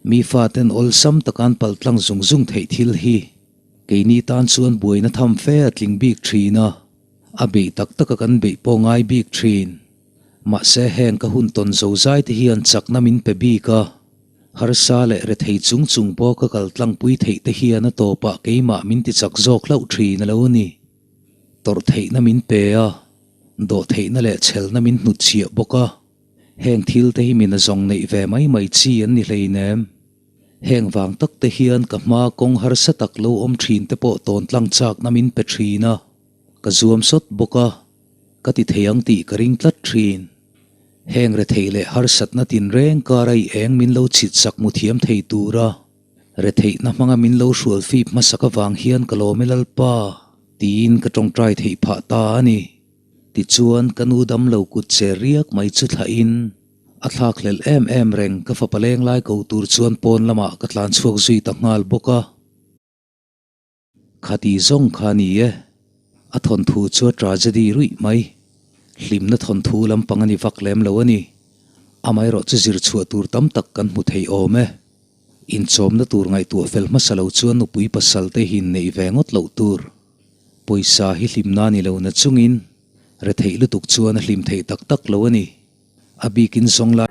Mi faten awlsam taka an paltlang zung zung theih thil hi Keini tan chuan buaina tham fe a tling bik thin a, a beih tak taka kan beih pawh ngai bik thin. Mahse heng ka hun tawn zo zai te hian chakna min pe bik a, harsa leh rethei chung chung pawh ka kal tlangpui theih te hian a tawpah keimah min ti chak zawk hlauh thin a lo ni. Tawrh theihna min pe a, dawh theihna leh chhelna min hnutchhiah bawk a, heng thil te hi min a zawng neih ve mai mai chi an ni hleinem. Heng vang tak te hian ka hma kawng harsa tak lo awm thin te pawh tawn tlang chakna min pe thin a, ka zuam sawt bawk a, ka ti thei ang tih ka ring tlat thin. Heng retheih leh harsatna tinreng kara i eng min lo chhit sak mu thiam thei tura retheihna hmanga min lo hrual fip hmasak avang hian ka lawm e Lalpa tiin ka tawngtai theih phah ta a ni. Tichuan ka nu damlo kut che riak mai chu thlahin A thlak hlelh em em reng, ka fapa leng lai ko tur chuan pawn lamah ka tlan chhuak zui ta nghal bawk a. Khati zawng kha a ni e, a thawnthu chu a tragedy ruih mai. Hlimna thawnthu lampang a ni vak lem lo a ni. Amaherawh chu zir chhuah tur tam tak kan hmu thei awm e. Inchawmna tur ngaihtuah fel hmasa lo chuan nupui pasal te hi inneih ve ngawt loh tur. Pawisa hi hlimna ni lo na chungin retheih lutuk chuan a hlim theih tak tak lo a ni. A bikin zawng lai.